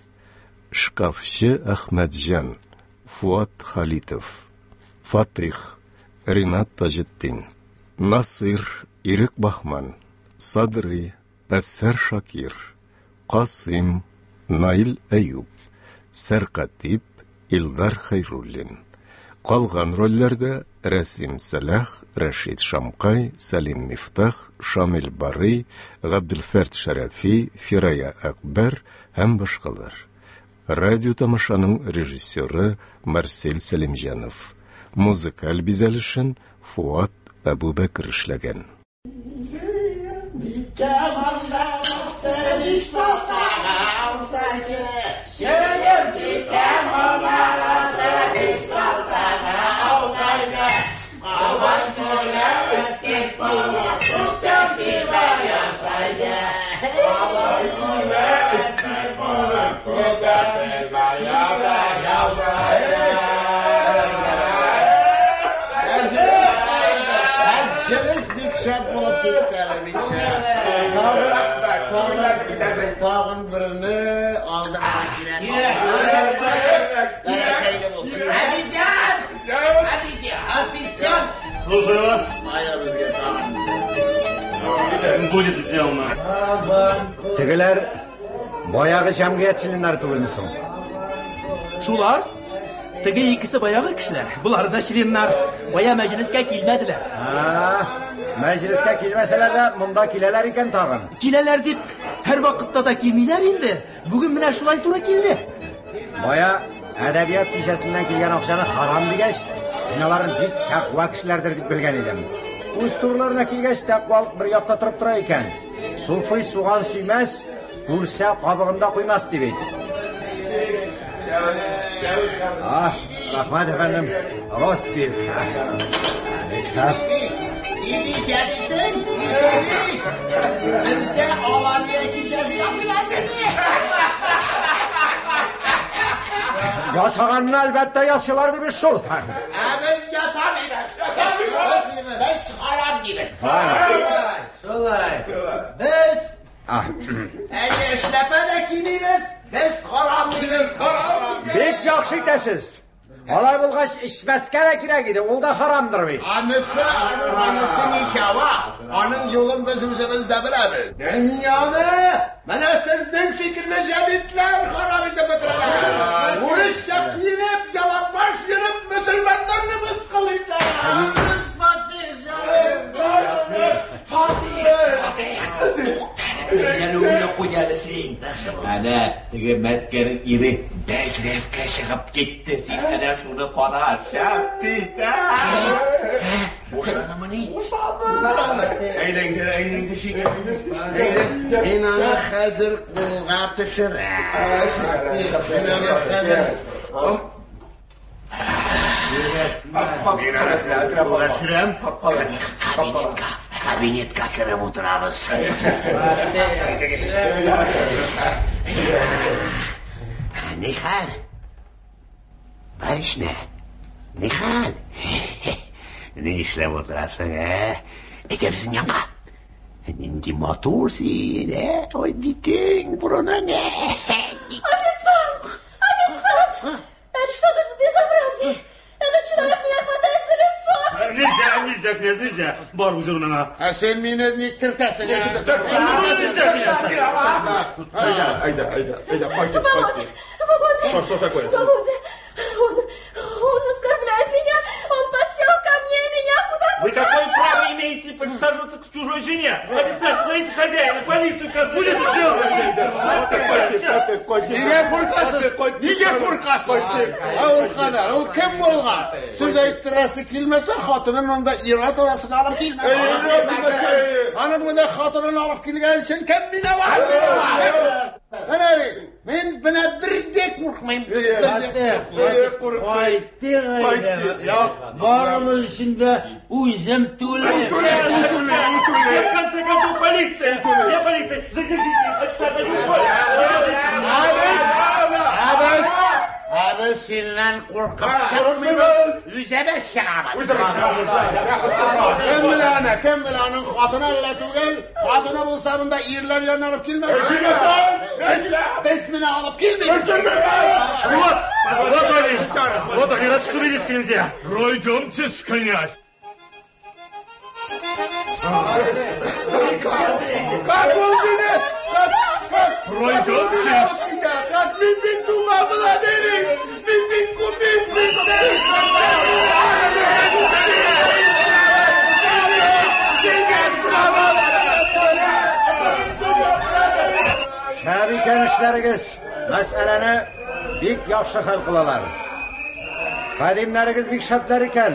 шкафчы Әхмәтҗан, Фуат Халитов, Фатих, Ринат Таҗетдин, Насыр, Ирек Бахман, Садрый, Әсфәр Шакир, Касыйм, Наил Әюп, Сәркатип, Илдар Хәйруллин. Калган рольләрдә Рәсим Сәлах, Рәшит Шамкай, Сәлим Мифтах, Шамил Барый, Габделфәрт Шәрәфи, Фирая Әкбәр һәм башкалар. Радио тамашаның режиссеры Марсель Сәлимҗанов. Музыкаль бизәлешен Фуат Әбүбәкер эшләгән. Мәҗлес бик шәп булып китте әле бик шәп. Тагын берне алдырга кирәк. Бәрәкәтле булсын. Официант! Официант! Слушаю вас. Будет сделано. Тегеләр баягы җәмгыять членнары түгелме соң? Шулар? Теге икесе баягы кешеләр. Болары да членнар. Бая мәҗлескә килмәделәр. Мәҗлескә килмәсәләр дә, монда киләләр икән тагын. Киләләр дип, һәр вакытта да килмиләр инде. Бүген менә шулай туры килде. Бая әдәбият кичәсеннән килгән акчаны харам дигәч, мин аларны бик тәкъва кешеләрдер дип белгән идем. Үз турларына килгәч, тәкъвалык бер якта торып тора икән. Суфый суган сөймәс, күрсә кабыгын да куймас ди бит. А, рәхмәт әфәндем. Роспив. Бездә Алания кичәсе ясыйлар диде. Ясаганны әлбәттә ясыйлар дип шул. Ә без ясамыйбыз. Без харам дибез. Шулай. Без Әйе, эшләпә дә кимибез, без харам дибез. Бик яхшы итәсез. Алай булгач, эчмәскә дә кирәк иде, ул да харамдыр бит. Анысы, анысы ничава. Аның юлын без үзебез дә беләбез. Дөньяны менә сезнең шикелле җәдитләр харам итеп бетерәләр. Урысча киенеп, яланбаш йөреп, мөселманнарны мыскыл итәләр. Фатих! Фатих! Әнә Теге Мәткәнең ире бәдрәфкә чыгып китте. Син әнә шуны кара, шәп бит, ә? Бушанымыни? Бушаны. Әйдә, әйдә, әйдә, шикәр. Әйдә, мин аны хәзер кулга төшерәм. Мин аны хәзер... Мин аны хәзер кулга төшерәм. Кабинетка, кабинетка кереп утырабыз. Нихәл? Барышня, нихәл? Ни эшләп утырасың, ә? Әйдә безнең янга. Нинди матур син, ә? Ой, битең, борының, ә? Официант! Официант! Это что за безобразие? Этот человек меня хватает за лицо! Нельзя, нельзя, князь, нельзя. Бар үз урыныңа. Ә син мине ник төртәсең? Әйдә, әйдә, әйдә, әйдә, кайтыйк, Володя, кайтыйк. Володя! Что, что такое? Володя, он оскорбляет меня, он подсел ко мне, меня куда-то... Вы какое право имеете подсаживаться к чужой жене? Официант, позовите хозяина, полицию, как будет сделано? Нигә куркасыз? Нигә куркасыз? Ә ул кадәр, ул кем булган? Сүз әйттерәсе килмәсә, хатынын монда ир-ат арасына алып килмә. Аның монда хатынын алып килгән өчен кем виноват? Әнә бит, мин менә бер дә куркмыйм. Бер дә Кайтыйк әйдә. Барыбыз өчен дә үзем түлим. В конце концов, полиция! Я полиция! Задержите их! Официант, они уходят! Ә без, ә без синнән куркып чыкмыйбыз, үзебез чыгабыз. Кем белә аны, кем белә аның хатыны әллә түгел, хатыны булса монда ирләр янына алып килмәс. Без менә алып килмибез. Вот! Вот они! Вот они расшумелись, князья! Пройдемте-с, князь! Как ул мине? Как, как? Пройдемте! Как мин бит тума була дирим. Мин бит купец бит. Шәп икән эшләрегез. Мәсьәләне бик яхшы хәл кылалар. Хадимнәрегез бик шәпләр икән.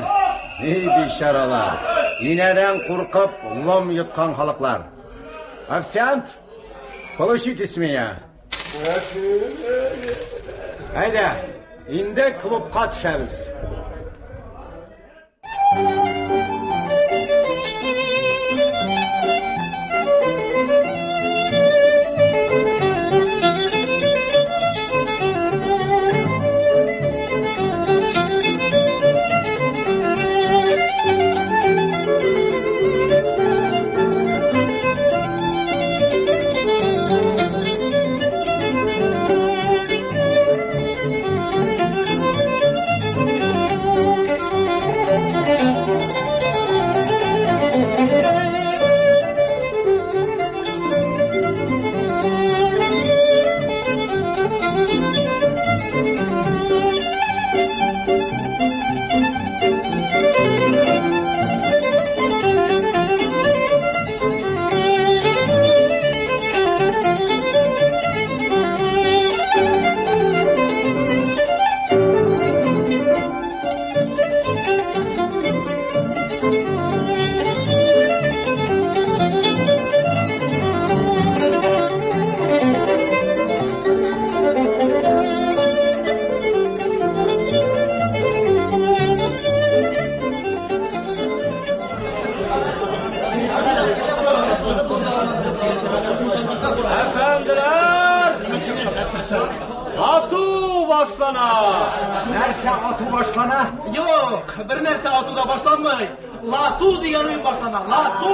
Ни бичаралар. Инәдән куркып, лом йоткан халыклар. Официант, получите с меня. Әйдә, инде клубка төшәбез. Әфәнделәр! Ату башлана! Нәрсә ату башлана? Юк, бер нәрсә ату да башланмый. Лату дигән уен башлана. Лату!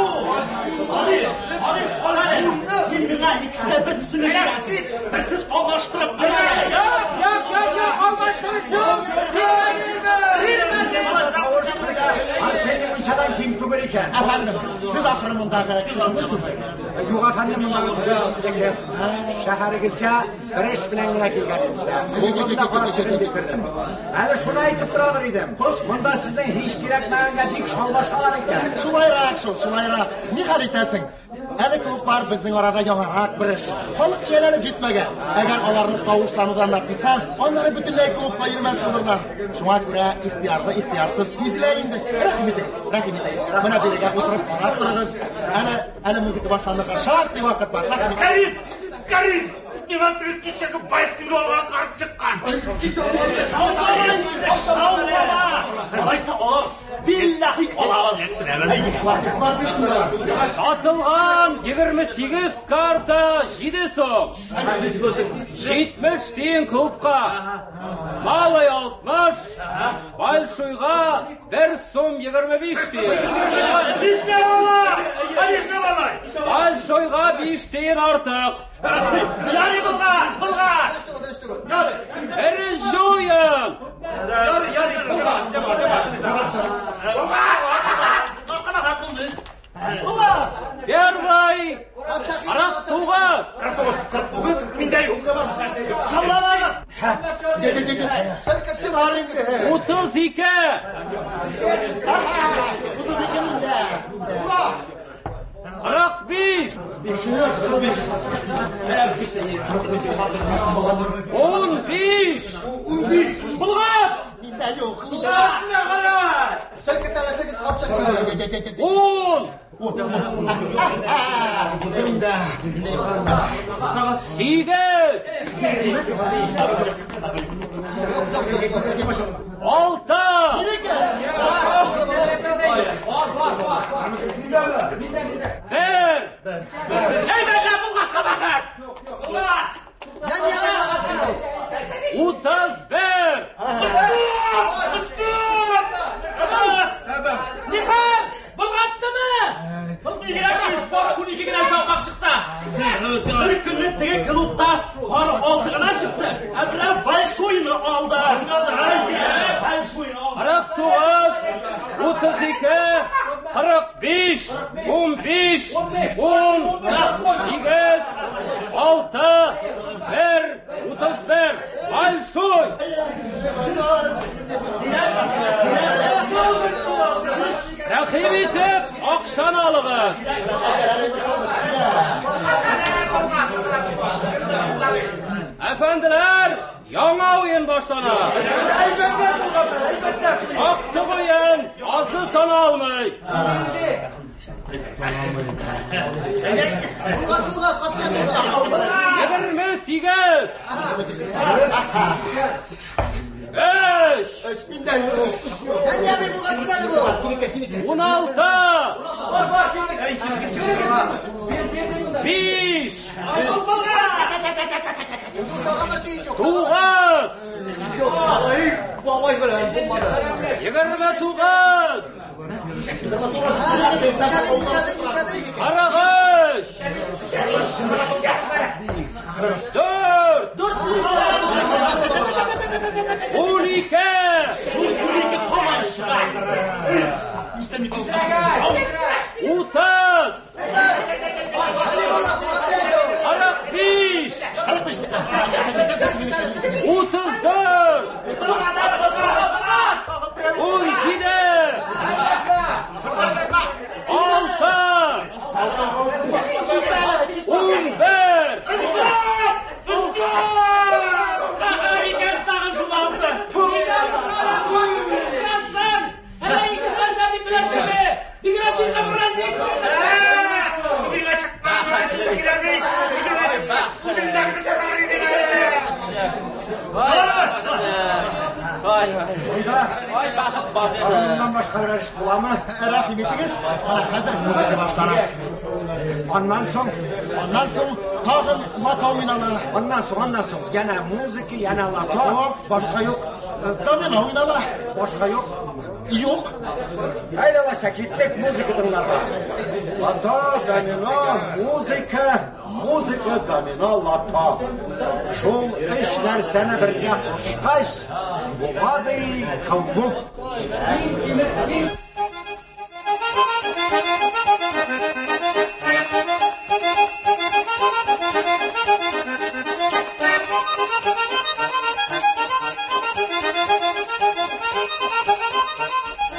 Син миңа икесе дә бер төсле бирәсең. Берсен алмаштырып кына. Юк, юк, юк, юк, алмаштырыш юк! Тавыш бергә артельный мунчадан ким түгел икән. Әфәндем, сез ахыры мондагы кеше түгелсездер. Юк, әфәндем, мондагы түгел сезнеке. Шәһәрегезгә бер эш белән генә килгән идем. Монда карап чыгыйм дип кердем. Әле шуны әйтеп торадыр идем. Монда сезнең һич кирәкмәгәнгә бик шаулашалар икән. Шулайрак шул, шулайрак. Ни хәл итәсең? Әле клублар безнең арада яңарак бер эш. Халык ияләнеп җитмәгән. Әгәр аларны тавышланудан да тыйсаң, аннары бөтенләй клубка йөрмәс булырлар. Шуңа күрә ихтыярлы ихтыярсыз түзелә инде. Рәхим итегез, рәхим итегез. Менә бирегә утырып карап торыгыз. Әле әле музыка башланырга шактый вакыт бар. Рәхим итегез. Кәрим! Кәрим! Миңа теге кичәге байсыны алган карт чыккан. Шаулама! Алайса алабыз. Билләһи алабыз. Сатылган 28 карта 7 сум. 70 тиен клубка. Малый 60, большойга 1 сум 25 тиен. Нишләп алай? Нишләп алай? Большойга 5 тиен артык. Ярый булган, булган. Беренче уен. Ярый, ярый, булган. Первый 49. 49 миндә юк. Шауламагыз. Чыгар инде. 32. 32 миндә. 45. 15. 15. Булган! Миндә юк. Миндә Сәкет әле, сәкет, капчык. 10. Үземдә. 8. 6. 1. Әйбәтләп булган кабахәт. Булган. 31. Ниһаять, болгаттымы? Бигрәк йөз пары 12 генә чалмак чыкты. Бер көнне теге клубта пары 6 гына чыкты. Ә берәү большойны алды. Большойны алды. 49, 32, 45, 15, 10, 8, 6, 1, 31. Большой! Рәхим итеп, акчаны алыгыз. Әфәнделәр, яңа уен башлана. Актык уен азы саналмый. 28. 3. Миндә юк. Синеке, синеке. 16. 5. 9. Бабай белән булмады. 29. 43. 4. 12. 12 һаман чыга. 30. 45. 34. 17. 6. 11. Каһәр икән тагын шул алды. Кычкырасың! Әллә ишетмәсләр дип беләсеңме? Бигрәк безобразие! Үзеңә чыкма, чыгып килә бит. Үзеңә чыкма, үзеңдән кычкырыр идең әле. Аннан башка берәр эш буламы? Рәхим итегез. Менә хәзер музыка башлана. Аннан соң, Аннан соң тагын лото уйнала. аннан соң, аннан соң янә музыка, янә лото, башка юк, Домино уйнала. башка юк. Юк. Әйдә алайса, киттек музыка тыңларга. Лото, домино, музыка, музыка, домино, лото. Шул өч нәрсәне бергә кушкач, була ди клуб.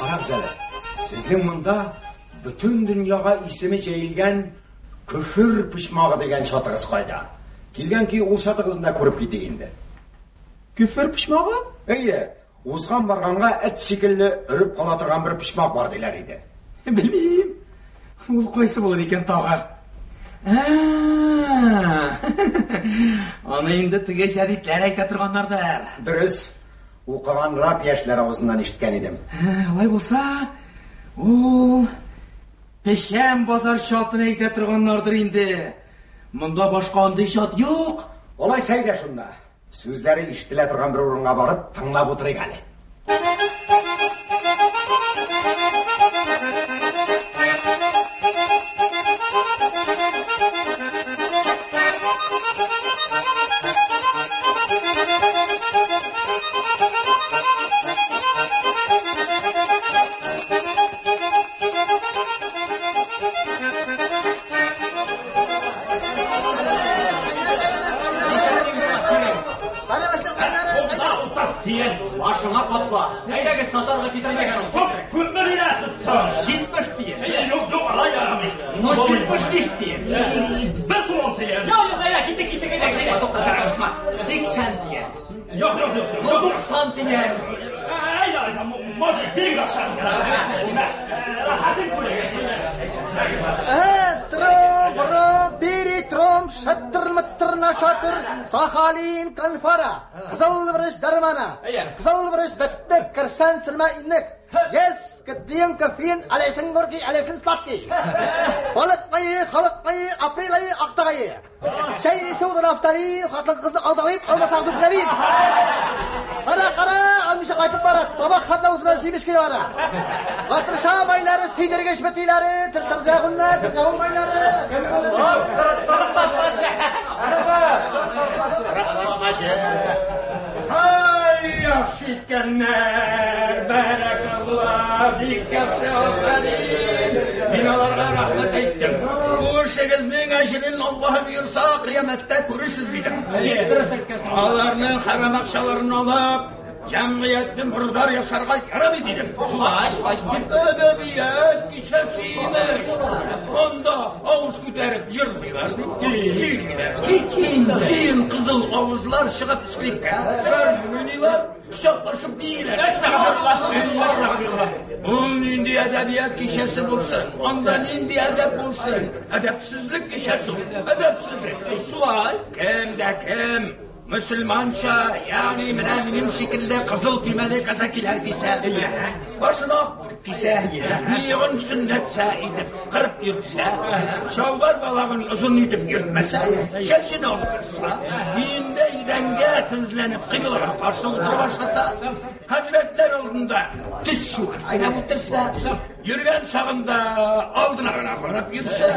Карагыз әле, сезнең монда бөтен дөньяга исеме җәелгән Көфер почмагы дигән чатыгыз кайда? Килгән ки ул чатыгызны да күреп китик инде. Көфер почмагы? Әйе, узган барганга эт шикелле өреп кала торган бер почмак бар диләр иде. Белмим. Ул кайсы булыр икән тагы? Аны инде теге җәдитләр әйтә торганнардыр. Дөрес. Укыганрак яшьләр авызыннан ишеткән идем. Алай булса, ул Печән базар чатын әйтә торганнардыр инде. Монда башка андый чат юк. Алайса әйдә шунда. Сүзләре ишетелә торган бер урынга барып, тыңлап утырыйк әле. Тиен, башыңа капла. Әйдәгез сатарга китермәгән ул. Күпме бирәсез соң? 70 тиен. Юк, юк, алай ярамый. Ну 75 тиен. Бер сум тиен. Юк, юк, әйдә, киттек, киттек, әйдә, әйдә, тукта, ашма. 80 тиен. Юк, юк, юк. Ну 90 тиен. Әйдә, әйдә, может, бик акча. Рәхәтен күрегез. Тром, бром, перетром, шаттыр, мыттыр, нашатыр, Сахалин, конфара, кызыл врыш дармана, кызыл врыш беттек, кырсан, сырма, иннек. Yes, кытлиен, кофеин, алесин горький, алесин сладкий. Балык майы, халык майы, апрель айы, актак айы. Чәй суы нафталин, хатын кызны алдалыйм, алмасаң дүпләлим. Кара, кара, алмыйча кайтып бара, табак хатына утыра симешкә бара. Батырша майлары, сөйдергеч бөтиләре, тыртырҗагыннар, тырҗагын майлары. Ай, яхшы иткәннәр, бәрәкалла, бик яхшы, афәрин. Мин аларга рәхмәт әйттем. Бу эшегезнең әҗерен Аллаһ боерса, кыямәттә күрерсез дидем. Аларның харам акчаларын алып, җәмгыятьне мордар ясарга ярамый дидем. Шулай, шулай, шулай. Әдәбият кичәсе имеш. Анда авыз күтәреп җырлыйлар дип сөйлиләр. Җыен кызыл авызлар чыгып скрипка. Уйныйлар, кочаклашып бииләр. Ул нинди әдәбият кичәсе булсын? Анда нинди әдәп булсын? Әдәпсезлек кичәсе ул. Әдәпсезлек. Шулай. Кем дә кем мөселманча, ягъни менә минем шикелле кызыл төймәле казакилар кисә, башына кисә, мыегын сөннәтсә итеп кырып йөртсә, чалбар балагын озын итеп йөртмәсә, чәчен алдырса, өендә идәнгә тезләнеп кыйблага каршы утыра башласа, хәзрәтләр алдында тез чүгеп кенә утырса, йөргән чагында алдына гына карап йөрсә,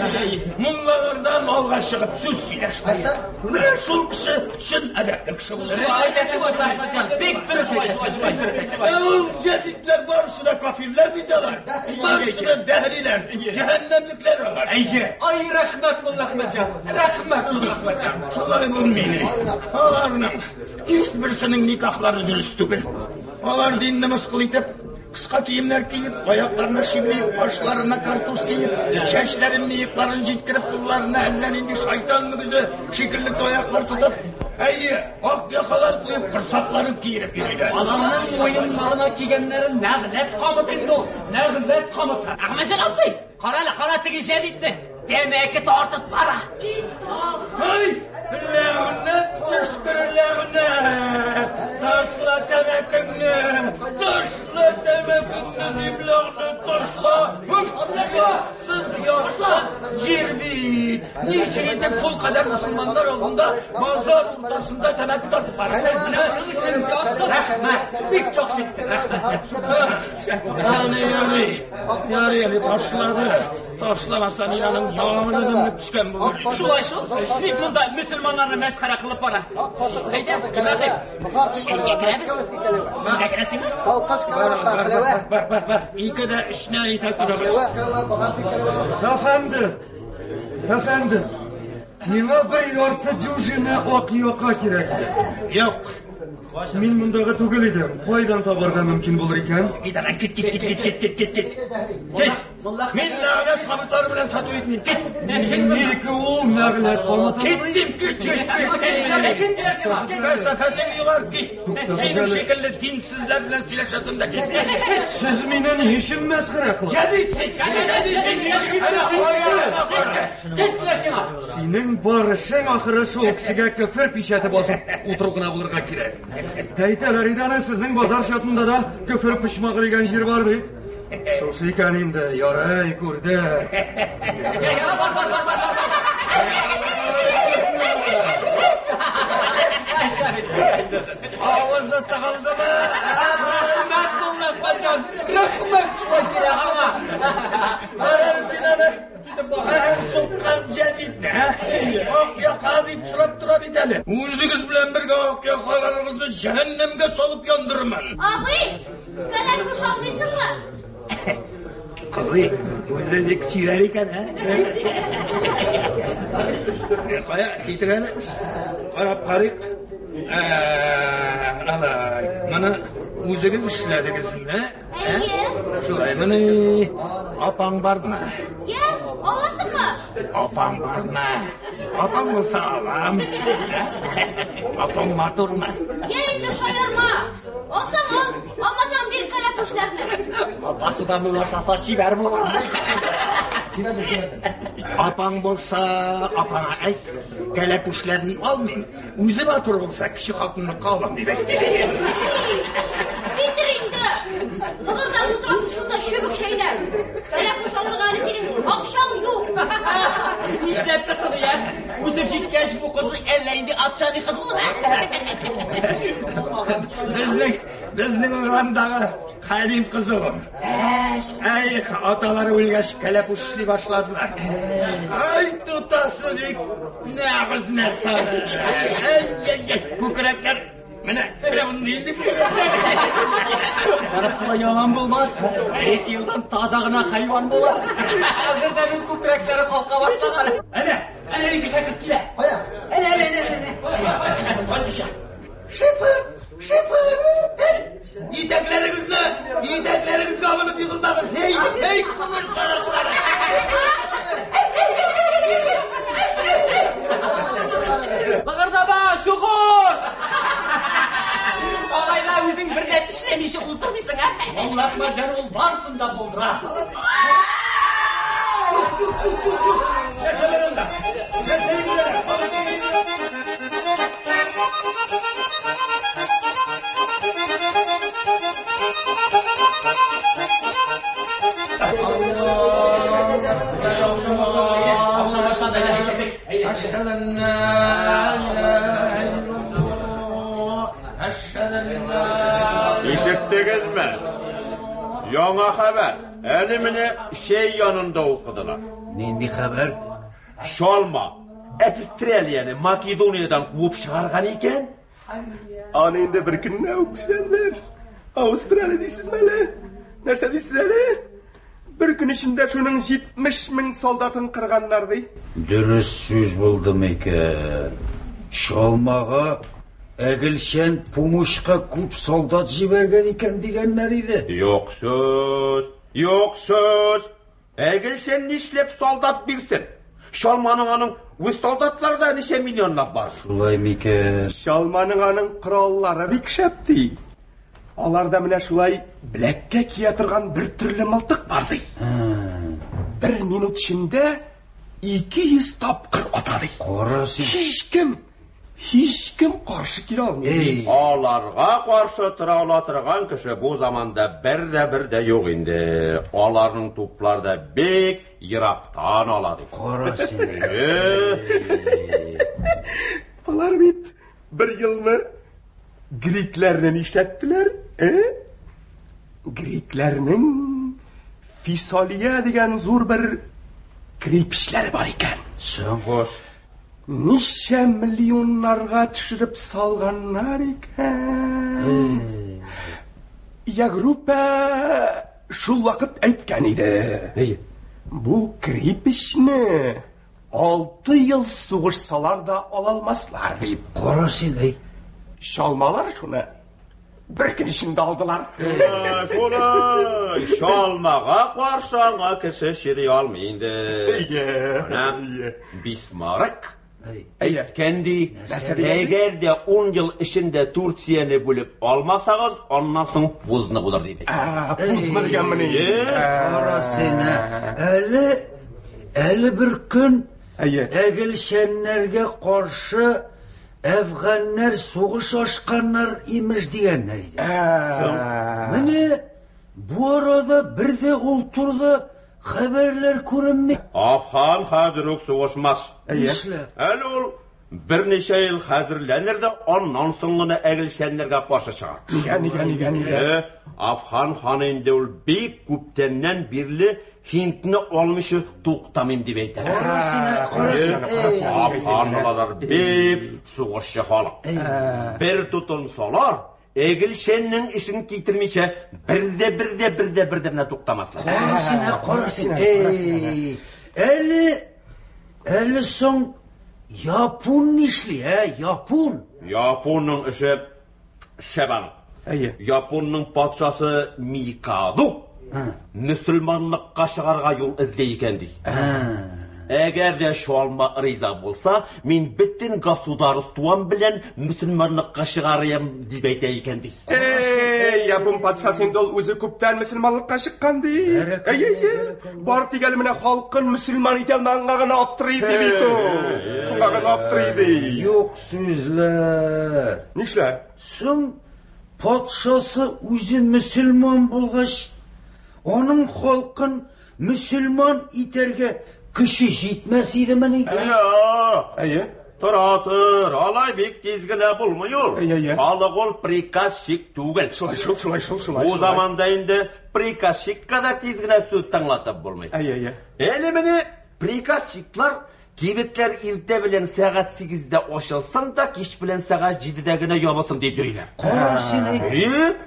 муллалардан алга чыгып сүз сөйләшмәсә, менә шул кеше чын әдәпле кеше булыр. Шулай әйтәсең, Әхмәтҗан, бик дөрес әйтәсең, бик дөрес әйтәсең. Ул җәдидләр барысы да кафирләр бит алар. Барысы да дәһриләр, җәһәннәмлекләр алар. Әйе. Ай, рәхмәт, мулла Әхмәтҗан. Рәхмәт, мулла Әхмәтҗан. Шулай булмыйни. Аларның һичберсенең никахлары дөрес түгел. Алар динне мыскыл итеп, кыска киемнәр киеп, аякларына шиблик, башларына картуз киеп, чәчләрен, мыекларын җиткереп, кулларына әллә нинди шайтан мөгезе шикелле таяклар тотып, әйе, ак якалар куеп, корсакларын киереп йөриләр. Аларның муеннарына кигәннәре нәгъләт камыты инде ул, нәгъләт камыты. Әхмәтҗан абзый, кара әле, кара теге җәдитне. Тәмәке тартып бара. Ай, ләгънәт төшкер ләгънәт! Ташла тәмәкеңне! Ташла тәмәкеңне дим ләгънәт, ташла! Ятсыз, ятсыз җир бит! Ничек итеп шул кадәр мөселманнар алдында базар уртасында тәмәке тартып бара? Рәхмәт, бик яхшы итте, рәхмәт. Ярый, ярый, ярый, әле ташлады. Ташламаса мин аның янына менеп төшкән булыр. Шулай шул. Ник монда мөселманнарны мәсхәрә кылып бара? Әйдә, Ибраһим. Шәйгә керәбез. Син дә керәсеңме? Бар, бар, бар, бар. Ике дә өчне әйтә торыгыз. Әфәнде, әфәнде, миңа бер ярты дюжина ак яка кирәк иде. Юк. Мин мондагы түгел идем. Кайдан табарга мөмкин булыр икән? Кит аннан, кит, кит, кит, кит, кит, кит, кит, кит. Кит! Мин ләгънәт камытлары белән сату итмим. Кит! Нинди ул ләгънәт камыты? Кит дим, кит, кит, кит, кит. Кәсәфәтең югар, кит. Синең шикелле динсезләр белән сөйләшәсем дә килми. Сез мине ни өчен мәсхәрә кыласыз? Җәдит син, җәдит! Киттеләр сиңа! Синең барышың ахыры шул кешегә көфер пичәте басып утыру гына булырга кирәк. Әйтәләр иде аны, сезнең базар чатында да көфер почмагы дигән җир бар дип. Шушы икән инде, ярый, күрде. Бар, бар, бар, бар, бар. Авызы тыгылдымы? Рәхмәт, мулла Әхмәтҗан! Рәхмәт шулай килә аңа! Карар син аны. Каһәр суккан җәдитне, ә? Ак яка дип сорап тора бит әле. Үзегез белән бергә ак якаларыгызны җәһәннәмгә салып яндырырмын. Абый, кәләпүш алмыйсыңмы? Кызый, үзе бик чибәр икән, ә? Кая, китер әле. Карап карыйк. Алай, моны үзегез эшләдегезме? Әйе. Шулаймыни? Апаң бармы? Йә, аласыңмы? Апаң бармы? Апаң булса алам. Апаң матурмы? Йә инде шаярма. Алсаң ал, алмасаң бир кәләпүшләрне. Апасы да моңа ашаса чибәр булыр. Апаң булса, апаңа әйт, кәләпүшләрен алмыйм. Үзе матур булса, кече хатынныкка алам дип әйт. Китер инде. Лыгырдап утырасың шунда чүбек чәйнәп. Кәләпүш алырга әле синең акчаң юк. Нишләп кызы я? Үсеп җиткәч бу кызы әллә инде атшани кыз булыр, ә? Безнең урамдагы Хәлим кызы ул. Әй, аталары үлгәч, кәләпүш эшли башладылар. Ай, тутасы бик нәгыз нәрсә. Әй, әй, әй, күкрәкләр. Менә, менә мондый инде күкрәкләр. Барысы да яман булмас. Бер-ике елдан таза гына хайван булыр. Хәзердән үк күкрәкләре калка башлаган. Әнә, әнә ике шәкерт килә. Кая? Әнә, әнә, әнә, әнә. Кая? Шифр, шифр. Эй, итәкләрегезне, итәкләрегезгә абынып егылмагыз. Эй, эй, күңел караклары. Лыгырдама, чукыр! Алай да үзең бер дә тешләмичә уздырмыйсың, ә? Мулла Әхмәтҗан ул барысын да булдыра. Чук, чук, чук, чук, чук. Нәрсә бар анда? Нәрсә йөгерә? أشهد أن لا إله إلا الله أشهد أن لا Ишеттегезме? Яңа хәбәр. Әле менә чәй янында укыдылар. Нинди хәбәр? Шалма Австралияне Македониядән куып чыгарган икән. Аны инде бер көнне үк сөйләделәр. Австралия дисезме әле? Нәрсә дисез әле? Бер көн эчендә шуның 70 мең солдатын кырганнар ди. Дөрес сүз булдымы икән? Чалмага Әгелчән пумушка күп солдат җибәргән икән дигәннәр иде. Юк сүз, юк сүз. Әгелчән нишләп солдат бирсен? Чалманың аның үз солдатлары да ничә миллионлап бар. Шулай микән? Чалманың аның кораллары бик шәп ди. Аларда менә шулай беләккә кия торган бер төрле мылтык бар ди. Бер минут эчендә 200 тапкыр ата ди. Кара син. Һичкем, һичкем каршы килә алмый. ди. Аларга каршы тора ала торган кеше бу заманда бер дә бер дә юк инде. Аларның туплары да бик ерактан ала ди. Кара син. Алар бит бер елны грекләрне нишләттеләр, э? Грекләрнең Фисалия дигән зур бер крепечләре бар икән. Соң Хош. Ничә миллионнарга төшереп салганнар икән. Ягрупа шул вакыт әйткән иде. Бу крепечне 6 ел сугышсалар да ала алмаслар дип. Кара син, әй. Чалмалар шуны бер көн эчендә алдылар. Шулай, чалмага каршы аңа кеше чыдый алмый инде. Менә Бисмарк әйткән ди, әгәр дә 10 ел эчендә Турцияне бүлеп алмасагыз, аннан соң поздно булыр диде. Поздно дигәнмени? Кара син, әле әле бер көн әгелчәннәргә каршы әфганнар сугыш ачканнар имеш дигәннәр иде. Менә бу арада бер дә ул турыда хәбәрләр күренми. Афган хәзер үк сугышмас. Нишләп? Әле ул берничә ел хәзерләнер дә, аннан соң гына әгелчәннәргә каршы чыгар. Нигә, нигә, нигә, нигә? Афган ханы инде ул бик күптәннән бирле Һиндне алмыйча туктамыйм дип әйтә. Кара син, кара син. Афганлылар бик сугышчы халык. Бер тотынсалар, әгелчәннең эшен китермичә бер дә бер дә бер дә бер дә менә туктамаслар. Кара син, кара син. Эй, әле әле соң Япун нишли, ә? Япун. Япунның эше шәп аның. Япунның патшасы Микадо мөселманлыкка чыгарга юл эзли икән ди. Әгәр дә чалма риза булса, мин бөтен государством белән мөселманлыкка чыгарыям дип әйтә икән ди. Эй, Япон патшасы инде ул үзе күптән мөселманлыкка чыккан ди. Әй, әй, әй. Бар тик әле менә халкын мөселман итә алмаганга гына аптырый ди бит ул. Шуңа гына аптырый ди. Юк сүзләр. Нишләп? Соң патшасы үзе мөселман булгач, аның халкын мөселман итәргә көче җитмәс идемени? Юк. Әйе. Тора тор, алай бик тиз генә булмый ул. Әйе, әйе. Халык ул приказчик түгел. Шулай шул, шулай шул, шулай. Бу заманда инде приказчикка да тиз генә сүз тыңлатып булмый. Әйе, әйе. Әле менә приказчиклар кибетләр иртә белән сәгать 8-дә ачылсын да, кич белән сәгать 7-дә генә ябылсын дип йөриләр. Кара син, Әйе.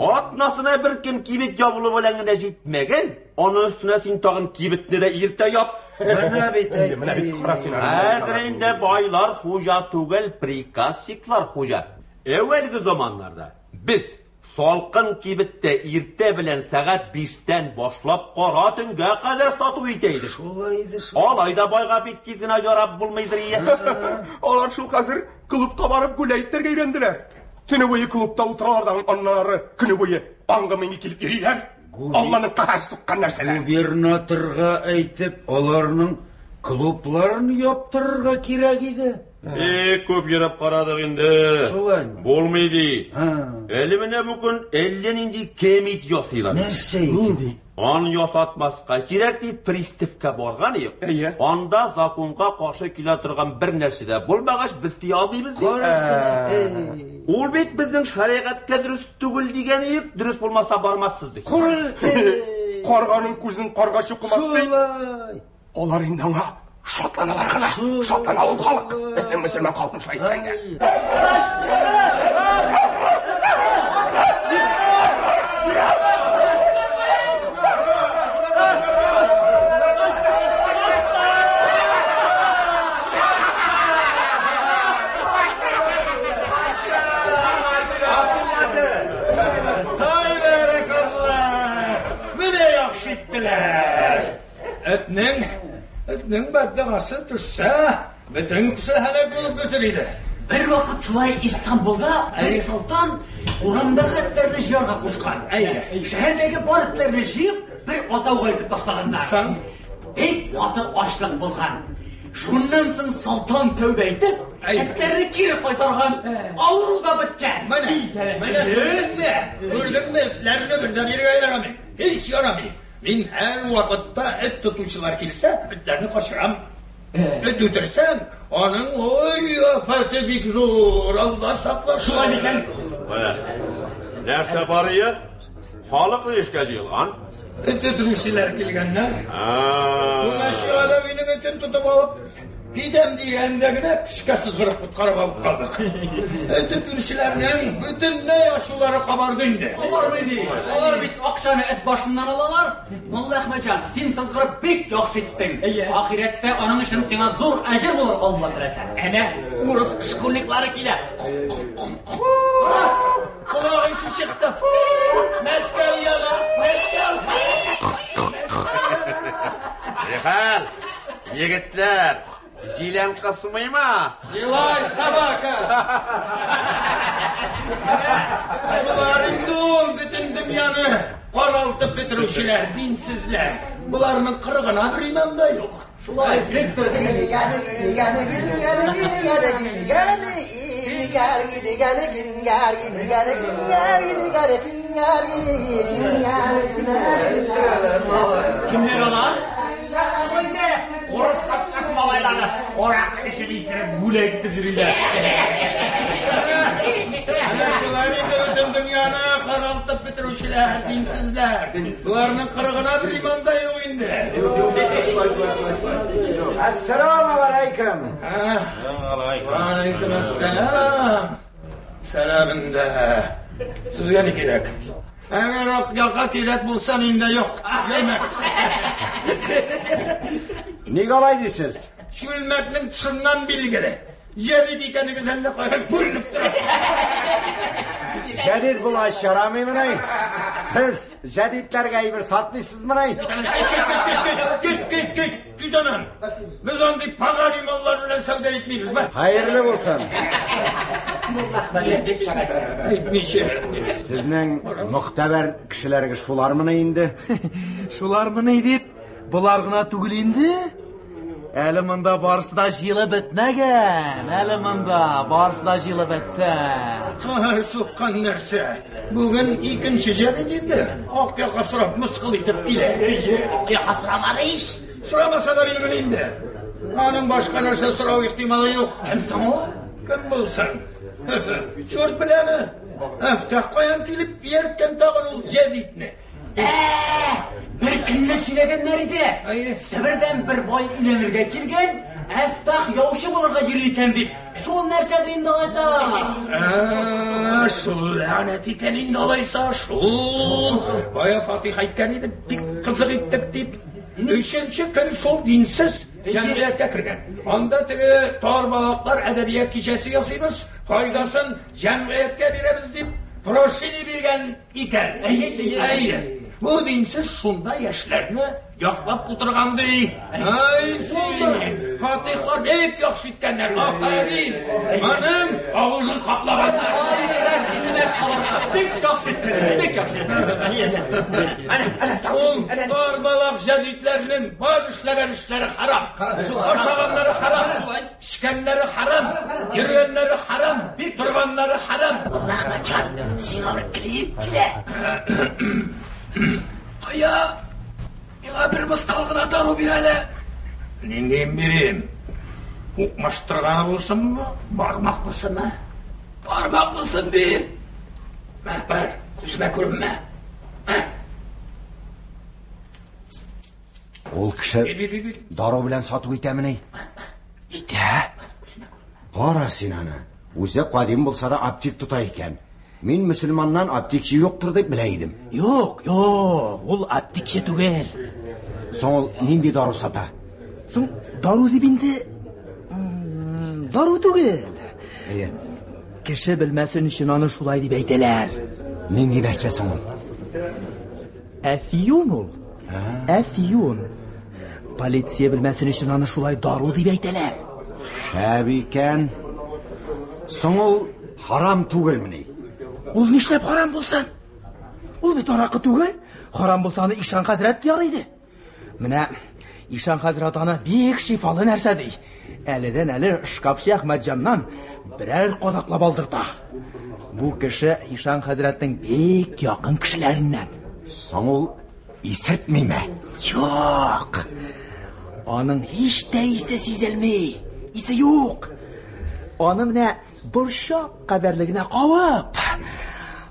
Атнасына бер көн кибет ябылу белән генә җитмәгән, аның өстенә син тагын кибетне дә иртә яп. Менә бит, Әйе, менә бит, кара син аны. Хәзер инде байлар хуҗа түгел, приказчиклар хуҗа. Әүвәлге заманнарда без салкын кибеттә иртә белән сәгать 5-тән башлап кара төнгә кадәр сату итә идек. Шулай иде шул. Алай да байга бик тиз генә ярап булмыйдыр ия. Алар шул хәзер клубка барып гуляй итәргә өйрәнделәр. Төне буе клубта утыралар да аннары көне буе аңгы-миңге килеп йөриләр. Алланың каһәр суккан нәрсәләр. Губернаторга әйтеп, аларның клубларын яптырырга кирәк иде. Бик күп йөреп карадык инде. Шулаймы? Булмый ди. Һа. Әле менә бүген әллә нинди кемит ясыйлар. Нәрсә икән? Аны ясатмаска кирәк дип приставка барган идек. Әйе. Анда законга каршы килә торган бер нәрсә дә булмагач, без тия алмыйбыз ди. Кара син, эй. Ул бит безнең шәригатькә дөрес түгел дигән идек, дөрес булмаса бармассыз ди. Кара, эй. Карганың күзен карга чукымас ди. Шулай. Алар инде аңа шатланалар гына. Шатлана ул халык. Безнең мөселман халкын шулай иткәнгә. Ай, бәрәкалла! Менә яхшы иттеләр. Этнең, этнең бәддәгасы төшсә, бөтен кеше һәлак булып бетер иде. Бер вакыт шулай Истанбулда бер солтан урамдагы этләрне җыярга кушкан. Әйе. Шәһәрдәге бар этләрне җыеп, бер атауга илтеп ташлаганнар. Соң? Бик каты ачлык булган. Шуннан соң солтан тәүбә итеп, Әйе. этләрне кире кайтарган. Авыру да беткән. Менә, менә күрдеңме? Күрдеңме? Этләрне бездә бирергә ярамый. Һич ярамый. Мин һәр вакытта эт тотучылар килсә, этләрне качырам. Эт үтерсәм, аның ой афәте бик зур. Алла сакласын. Шулай микән? Менә. Нәрсә бар ие? Халык ни эшкә җыелган? Эт үтерүчеләр килгәннәр. А. Мәшһүр Галәвинең этен тотып алып, Китәм дигәндә генә көчкә сызгырып коткарып алып калдык. Төтенчеләрнең бөтенләй ачулары кабарды инде. Алармыни? Алар бит акчаны эт башыннан алалар. Мулла Әхмәтҗан, син сызгырып бик яхшы иттең. Ахирәттә аның өчен сиңа зур әҗер булыр, Алла теләсә. Әнә урыс школьниклары килә. Колак исе чыкты. Мәскәү ягы, Мәскәү. Нихәл, егетләр, җилән кысмыймы? Елай, собака! Болар инде ул бөтен дөньяны каралтып бетерүчеләр, динсезләр. Боларның кырыгына бер иман да юк. Шулай, бик дөрес. Кемнәр алар? Урыс капкасы малайлары аракы эчеп исереп бүләк итеп йөриләр. Менә шулар инде бөтен дөньяны каралтып бетерүчеләр, динсезләр. Боларның кырыгына бер иман да юк инде. Әссәламу алейкум. Алейкум әссәлам. Сәламендә. Сезгә ни кирәк? Әгәр ак яка кирәк булса, миндә юк. Йөрмәгез. Ник алай дисез? Чүлмәкнең тышыннан билгеле. Җәдит икәнегез әллә каян күренеп тора. Җәдит булгач ярамыймыни? Сез җәдитләргә әйбер сатмыйсызмыни? Кит, кит, кит, кит аннан. Без андый пагани маллар белән сәүдә итмибез. Бар. Хәерле булсын. Әйтмичә. Сезнең мөхтәбәр кешеләрегез шулармыни инде? Шулармыни дип, болар гына түгел инде. Әле монда барысы да җыелып бетмәгән. Әле монда барысы да җыелып бетсә. Каһәр суккан нәрсә. Бүген икенче җәдит инде. Ак яка сорап мыскыл итеп килә. Ак яка сорамады ич. Сорамаса да билгеле инде. Аның башка нәрсә сорау ихтималы юк. Кем соң ул? Кем булсын? Чорт беләме? Әфтах каян килеп иярткән тагын ул җәдитне? Бер көнне сөйләгәннәр иде. Себердән бер бай өйләнергә килгән, Әфтах яучы булырга йөри икән дип. Шул нәрсәдер инде алайса. Шул ләнәт икән инде алайса, шул. Бая Фатих әйткән иде, бик кызык иттек дип. Өченче көн шул динсез җәмгыятькә кергән. Анда теге тар балаклар әдәбият кичәсе ясыйбыз, файдасын җәмгыятькә бирәбез дип прошение биргән икән. Әйе. Бу динсез шунда яшьләрне яклап утырган ди. Ай син! Фатихлар бик яхшы иткәннәр. Афәрин! Моның авызын каплаганнар. Бик яхшы иткәннәр, бик яхшы Әнә, әнә, ул тар балак җәдитләрнең бар эшләгән эшләре харам. Ашаганнары харам, эчкәннәре харам, йөргәннәре харам, торганнары харам. Мулла Әхмәтҗан, сиңа бер клиент килә. Кая? Миңа бер мыскал гына дару бир әле. Ниндиен бирим? Укмаштырганы булсынмы, бармаклысымы? Бармаклысын бир. Мә, бар, күземә күренмә. Ул кеше дару белән сату итәмени? Итә. Кара син аны. Үзе кадим булса да аптек тота икән. Мин мөселманнан аптекчы юктыр дип белә идем. Юк, юк, ул аптекчы түгел. Соң ул нинди дару сата? Соң дару дип инде дару түгел. Әйе. Кеше белмәсен өчен аны шулай дип әйтәләр. Нинди нәрсә соң ул? Әфиюн ул. Әфиюн. Полиция белмәсен өчен аны шулай дару дип әйтәләр. Шәп икән. Соң ул харам түгелмени? Ул нишләп харам булсын? Ул бит аракы түгел. Харам булса аны Ишан хәзрәт тияр иде. Менә Ишан хәзрәт аны бик шифалы нәрсә ди. Әледән әле шкафчы Әхмәтҗаннан берәр кадаклап алдырта. Бу кеше Ишан хәзрәтнең бик якын кешеләреннән. Соң ул исертмиме? Юк. Аның һич тә исе сизелми. Исе юк. Аны менә борчак кадәрле генә кабып,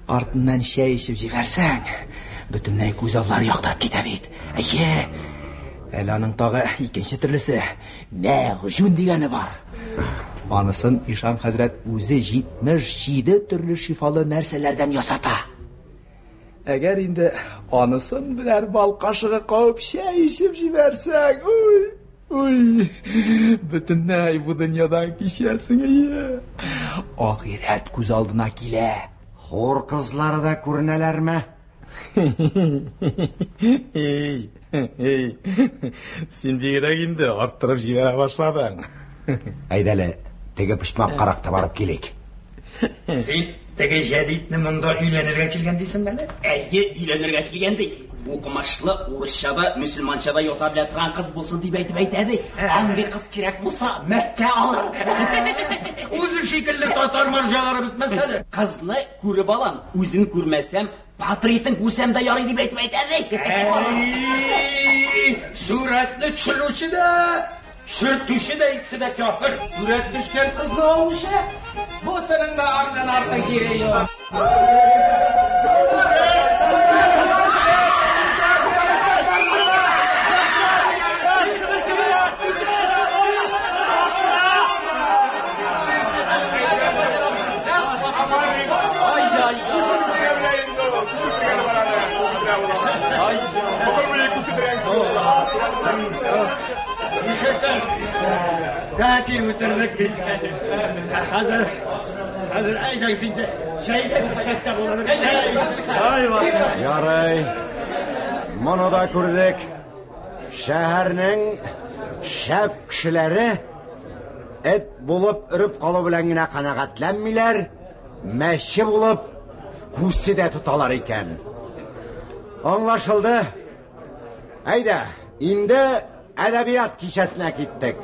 артыннан чәй эчеп җибәрсәң, бөтенләй күз аллары яктырып китә бит. Әйе. Әле аның тагы икенче төрлесе мәгъҗүн дигәне бар. Анысын Ишан хәзрәт үзе 77 төрле шифалы нәрсәләрдән ясата. Әгәр инде анысын берәр бал кашыгы кабып чәй эчеп җибәрсәң, уй, уй, бөтенләй бу дөньядан кичәсең, ие. Ахирәт күз алдына килә. Хур кызлары да күренәләрме? Эй, эй, син бигрәк инде арттырып җибәрә башладың. Әйдәле, теге почмаккарак та барып килик. Син теге җәдитне монда өйләнергә килгән дисеңме әле? Әйе, өйләнергә килгән ди. Укымышлы, урысча да, мөселманча да яза белә торган кыз булсын дип әйтеп әйтә ди. Андый кыз кирәк булса, Мәккә алыр. Үзе шикелле татар марҗалары бетмәс әле. Кызны күреп алам, үзен күрмәсәм, портретын күрсәм дә ярый дип әйтеп әйтә ди. Әй, сурәтне төшерүче дә, төшертүче дә икесе дә кяфер. Сурәт төшкән кызны алучы? Бусының да аннан артык җире юк. Ишектән. Тәки үтердек бит. Хәзер, хәзер әйдәгез инде. Чәйгә керсәк тә булыр. Чәй. Ярый. Моны да күрдек. Шәһәрнең шәп кешеләре эт булып өреп калу белән генә канәгатьләнмиләр, мәче булып күсе дә тоталар икән. Аңлашылды. Әйдә, инде әдәбият кичәсенә киттек.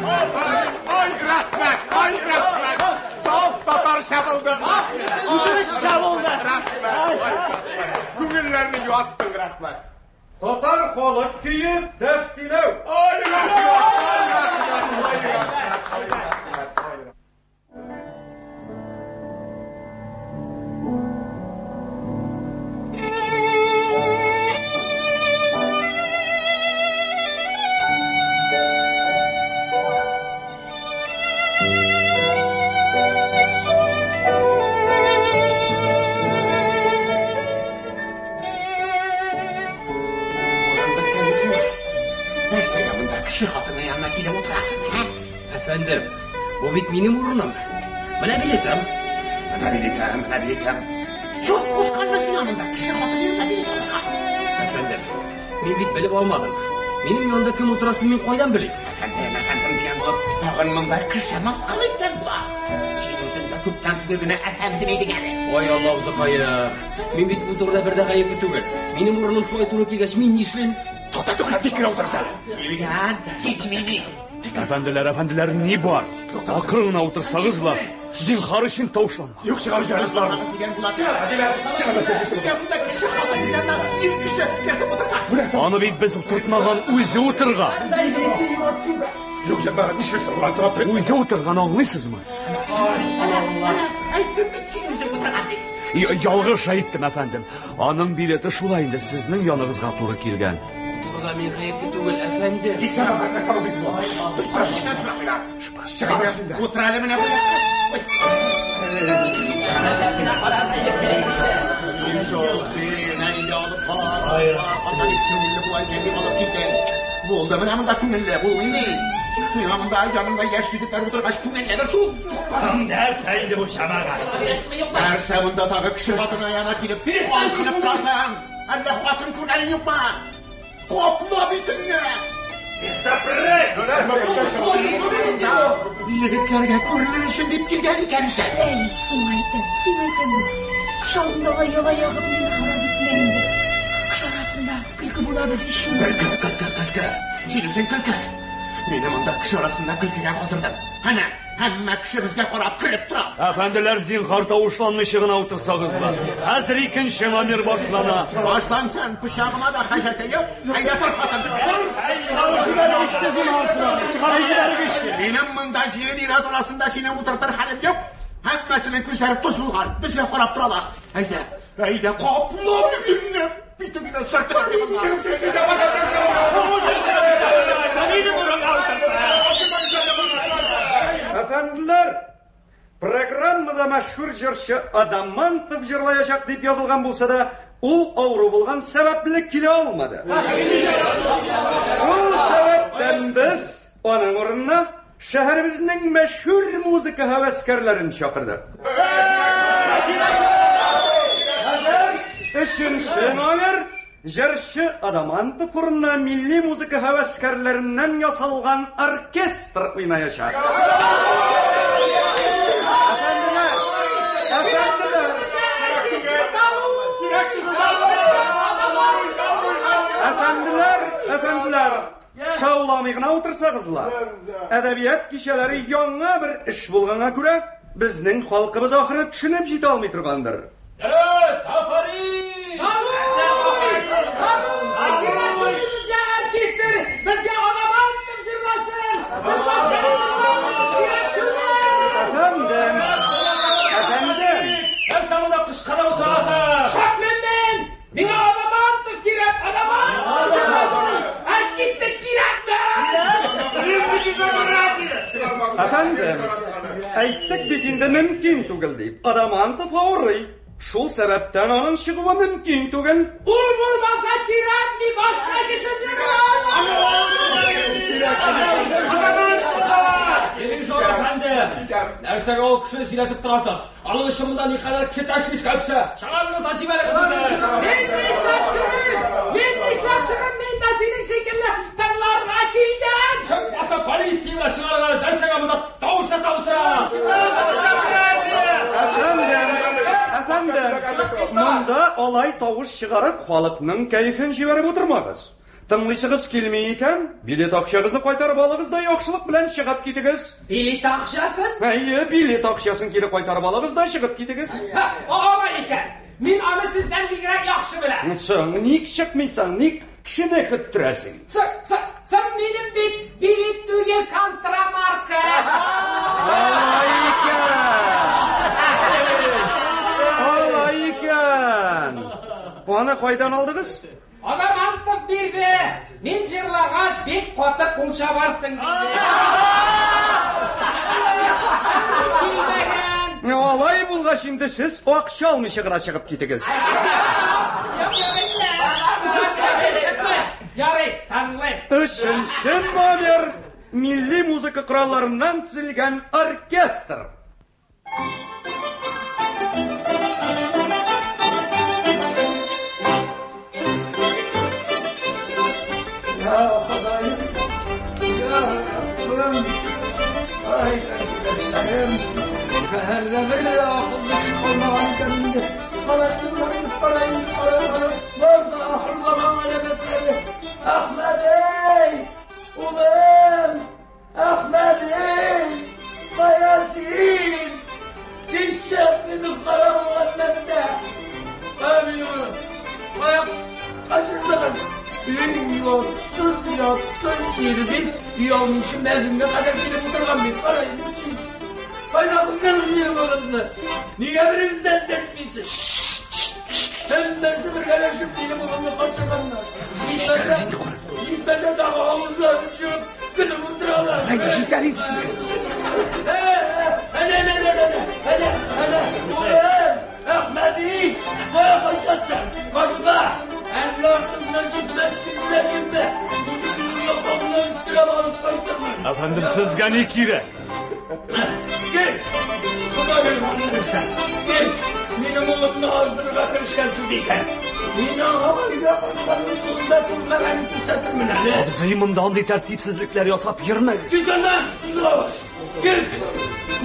Ай, рәхмәт, ай, рәхмәт. Саф татарча булды. Урысча булды. Рәхмәт, ай, рәхмәт. Күңелләрне юаттың, рәхмәт. Татар халык көе тәфтиләү. Ай, рәхмәт, ай, рәхмәт, ай, рәхмәт, ай, рәхмәт, ай, рәхмәт. Буран беткәнме сиңа? Нәрсәгә монда кеше хатыны янына килеп утырасың, ә? Әфәндем, бу бит минем урыным. Менә билетым. Менә билетым, менә билетым. Чут кушканмы сиңа монда кеше хатыны янына билет алырга? Әфәндем, мин бит белеп алмадым. Минем янда кем утырасын мин кайдан белим? Әфәндем, әфәндем дигән булып, тагын монда кеше мыскыл иткән була. Син үзең дә күптән түгел генә әфәндем идең әле. Ай Алла абзыкаем, мин бит бу турыда бер дә гаепле түгел. Минем урыным шулай туры килгәч, мин нишлим? Тукта, тукта, тик кенә утырсana. Килгән, килмени. Әфәнделәр, әфәнделәр, ни бар? Акрын гына утырсагыз ла, зинһар өчен тавышланма. Юк, чыгарып җибәрегез Дигән була. Нигә монда кеше хатыны янына ир кеше кертеп утыртасың? Аны бит без утыртмаган, үзе утырган. Юк, җәмәгать, нишлисең болай торып? Үзе утырган, аңлыйсызмы? Әнә, әнә, әйттем бит син үзең утырган дип. Ялгыш әйттем, әфәндем. Аның билеты шулай инде сезнең яныгызга туры килгән. Бу турыда мин гаепле түгел, әфәндем. Утыр әле менә бу якка. Ой. шул син, әйдә алып бар, алып бар, анда бик күңелле була икән дип алып килдең. Булды менә монда күңелле, булмый ни? Сиңа монда яныңда яшь егетләр утыргач күңелледер шул. Нәрсә инде бу җәмәгать? Нәрсә монда тагы кеше хатыны янына килеп, калкынып торасың? Әллә хатын күргәнең юкмы? Капла битеңне! Егетләргә күренер өчен дип килгән икәнсең. Әй, сиңа әйтәм, сиңа әйтәм. Кеше алдында алай яла ягып мине харап итмә инде. Кеше арасында көлке булабыз ич инде. Көлке, көлке, көлке. Син үзең көлке. Мине монда кеше арасында көлкегә калдырдың. Әнә, һәммә кеше безгә карап көлеп тора. Әфәнделәр, зинһар тавышланмыйча гына утырсагыз да. Хәзер икенче номер башлана. Башлансын, пычагыма да хаҗәте юк. Әйдә тор, хатын. Тор. Минем монда җыен ир-ат арасында сине утыртыр хәлем юк. Һәммәсенең күзләре тоз булган, безгә карап торалар. Әйдә, әйдә, капла битеңне, битеңне сөртеп Әфәнделәр, программада мәшһүр җырчы Адамантов җырлаячак дип язылган булса да, ул авыру булган сәбәпле килә алмады. Шул сәбәптән без аның урынына шәһәребезнең мәшһүр музыка һәвәскәрләрен чакырдык. Хәзер өченче номер җырчы Адамантов урынына милли музыка һәвәскәрләреннән ясалган оркестр уйнаячак. Әфәнделәр! Әфәнделәр! Әфәнделәр, әфәнделәр! Шауламый гына утырсагыз ла. Әдәбият кичәләре яңа бер эш булганга күрә, безнең халкыбыз ахыры төшенеп җитә алмый торгандыр. Дөрес, афәрин! Безгә оркестр, безгә Адамантов җырласын! Без башка кирәк түгел! Әфәндем! Әфәндем! Нәрсә монда кычкырып утырасың? Шакмын мин! Миңа Адамантов кирәк, Адамантов җырласын! Оркестр кирәкме? Әфәндем, әйттек бит инде мөмкин түгел дип. Адамантов авырый. Шул сәбәптән аның чыгуы мөмкин түгел. Ул булмаса кирәкми, башка кеше җырлый. Минем жор әфәнде. Нәрсәгә ул кешене сөйләтеп торасыз? Аның өчен монда никадәр кеше тәшвишкә төшә. Чыгарыгыз да җибәрегез безне. Мин нишләп чыгыйм? Мин нишләп чыгыйм? Мин дә синең шикелле тыңларга килгән. Чыкмаса полиция белән чыгарыгыз. Нәрсәгә монда тавыш ясап утыра? Әфәндем, әфәндем, монда алай тавыш чыгарып халыкның кәефен җибәреп утырмагыз. Тыңлыйсыгыз килми икән, билет акчагызны кайтарып алыгыз да яхшылык белән чыгып китегез. Билет акчасын? Әйе, билет акчасын кире кайтарып алыгыз да чыгып китегез. Ха, алай икән. Мин аны сездән бигрәк яхшы беләм. Соң, ник чыкмыйсың, ник кешене көттерәсең? Соң, соң, соң минем бит билет түгел контрамарка. Алай икән. Алай икән. Аны кайдан алдыгыз? Адамантов бирде. Мин җырлагач бик каты кул чабарсың диде. Килмәгән. Алай булгач инде сез акча алмыйча гына чыгып китегез. Ярый, тыңлыйм. Өченче номер милли музыка коралларыннан төзелгән оркестр. Я Ходаем, я Раббым, ай, әйдәшләрем, шәһәрдә бер дә акыллы кеше калмаган икән инде. Караштырмагыз, караем, кара, кара, бар да ахыр заман галәмәтләре. Әхмәдей, улым, Әхмәдей, кая син? Кичә мине карамаган нәрсә. Кая мине улым? Кая качырдың? Өй ятсыз, ятсыз ир бит, өйалмыйча мәзингә кадәр килеп утырган бит. Кара инде син. Кайда куйдыгыз минем улымны? Нигә беребездән дәшмисез? Һәммәсе бергәләшеп минем улымны качырганнар. Җитмәсә тагы авызларын чыгып көлеп утыралар. Әйдә, җитәр инде сезгә. Әнә, әнә, әнә, әнә, әнә, әнә, улым, Әхмәди, кая качасың? Әфәндем, сезгә ни кирәк? Кит! Ходай бирсен. Кит! Минем улымны аздырырга керешкәнсез икән. Мин аңа Вәлидә патшаның судында күрмәгәнен күрсәтермен әле. Абзый, монда андый тәртипсезлекләр ясап йөрмәгез. Кит аннан! Сызылабаш! Кит!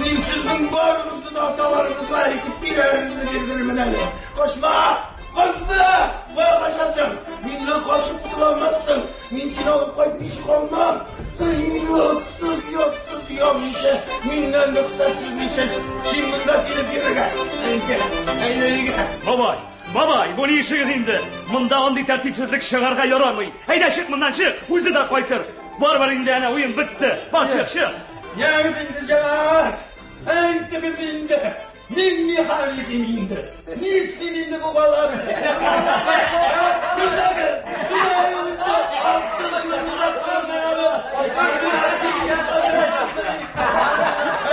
Мин сезнең барыгызны да аталарыгызга әйтеп кирәгегезне бирдермен әле. Качма! Качма! Кая качасың? Миннән качып котыла алмассың. Мин сине алып кайтмыйча калмам. Ятсыз, ятсыз, ямыйча, миннән рөхсәтсез ничек син монда килеп йөрергә? Әйдә, әйдә өйгә. Бабай, бабай, бу ни эшегез инде? Монда андый тәртипсезлек чыгарга ярамый. Әйдә чык моннан, чык! Үзе дә кайтыр. Барыбер инде әнә уен бетте. Бар, чык, чык. Ягез инде, җәмәгать! Әйтегез инде! Мин ни хәл итим инде? Ни эшлим инде бу бала белән? Сөйләгез! Сөйләгез инде! Артык әйбер узатканнан алып,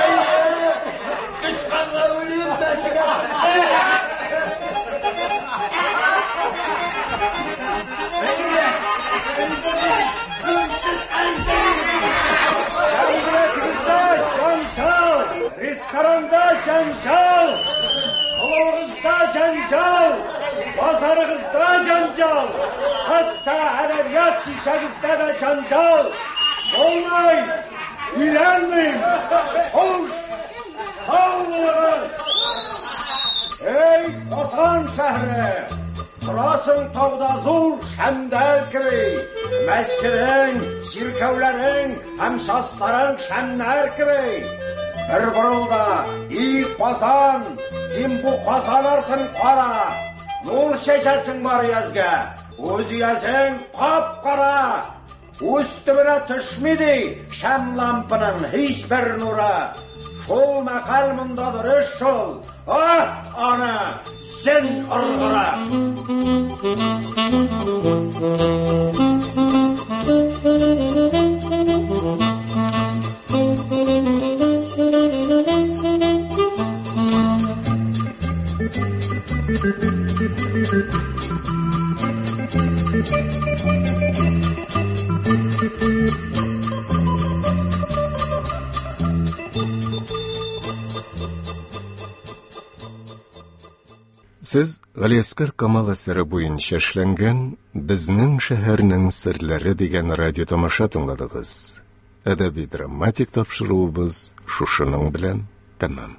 Әйе! Тычканга үлем мәчегә! Җәмгыятегездә җанжал, ресторанда җанжал, клубыгызда җанжал, базарыгызда җанжал, хәтта әдәбият кичәгездә дә җанжал. Булмый, өйләнмим. Хуш, сау булыгыз. Эй, Казан шәһәре! Торасың тауда зур шәмдәл кеби, мәсҗидең, чиркәүләрең һәм шасларың шәмнәр кеби. Бер борылда, и Казан, син бу Казан артын кара. Нур чәчәсең бар язга, үз язың кап-кара. Үз төбенә төшми ди шәм лампаның һичбер нуры. Шул мәкаль монда дөрес шул. Аһ, аны җен оргыры. Сез Галиәскар Камал әсәре буенча эшләнгән Безнең шәһәрнең серләре дигән радио тамаша тыңладыгыз. Әдәби драматик тапшыруыбыз шушының белән тәмам.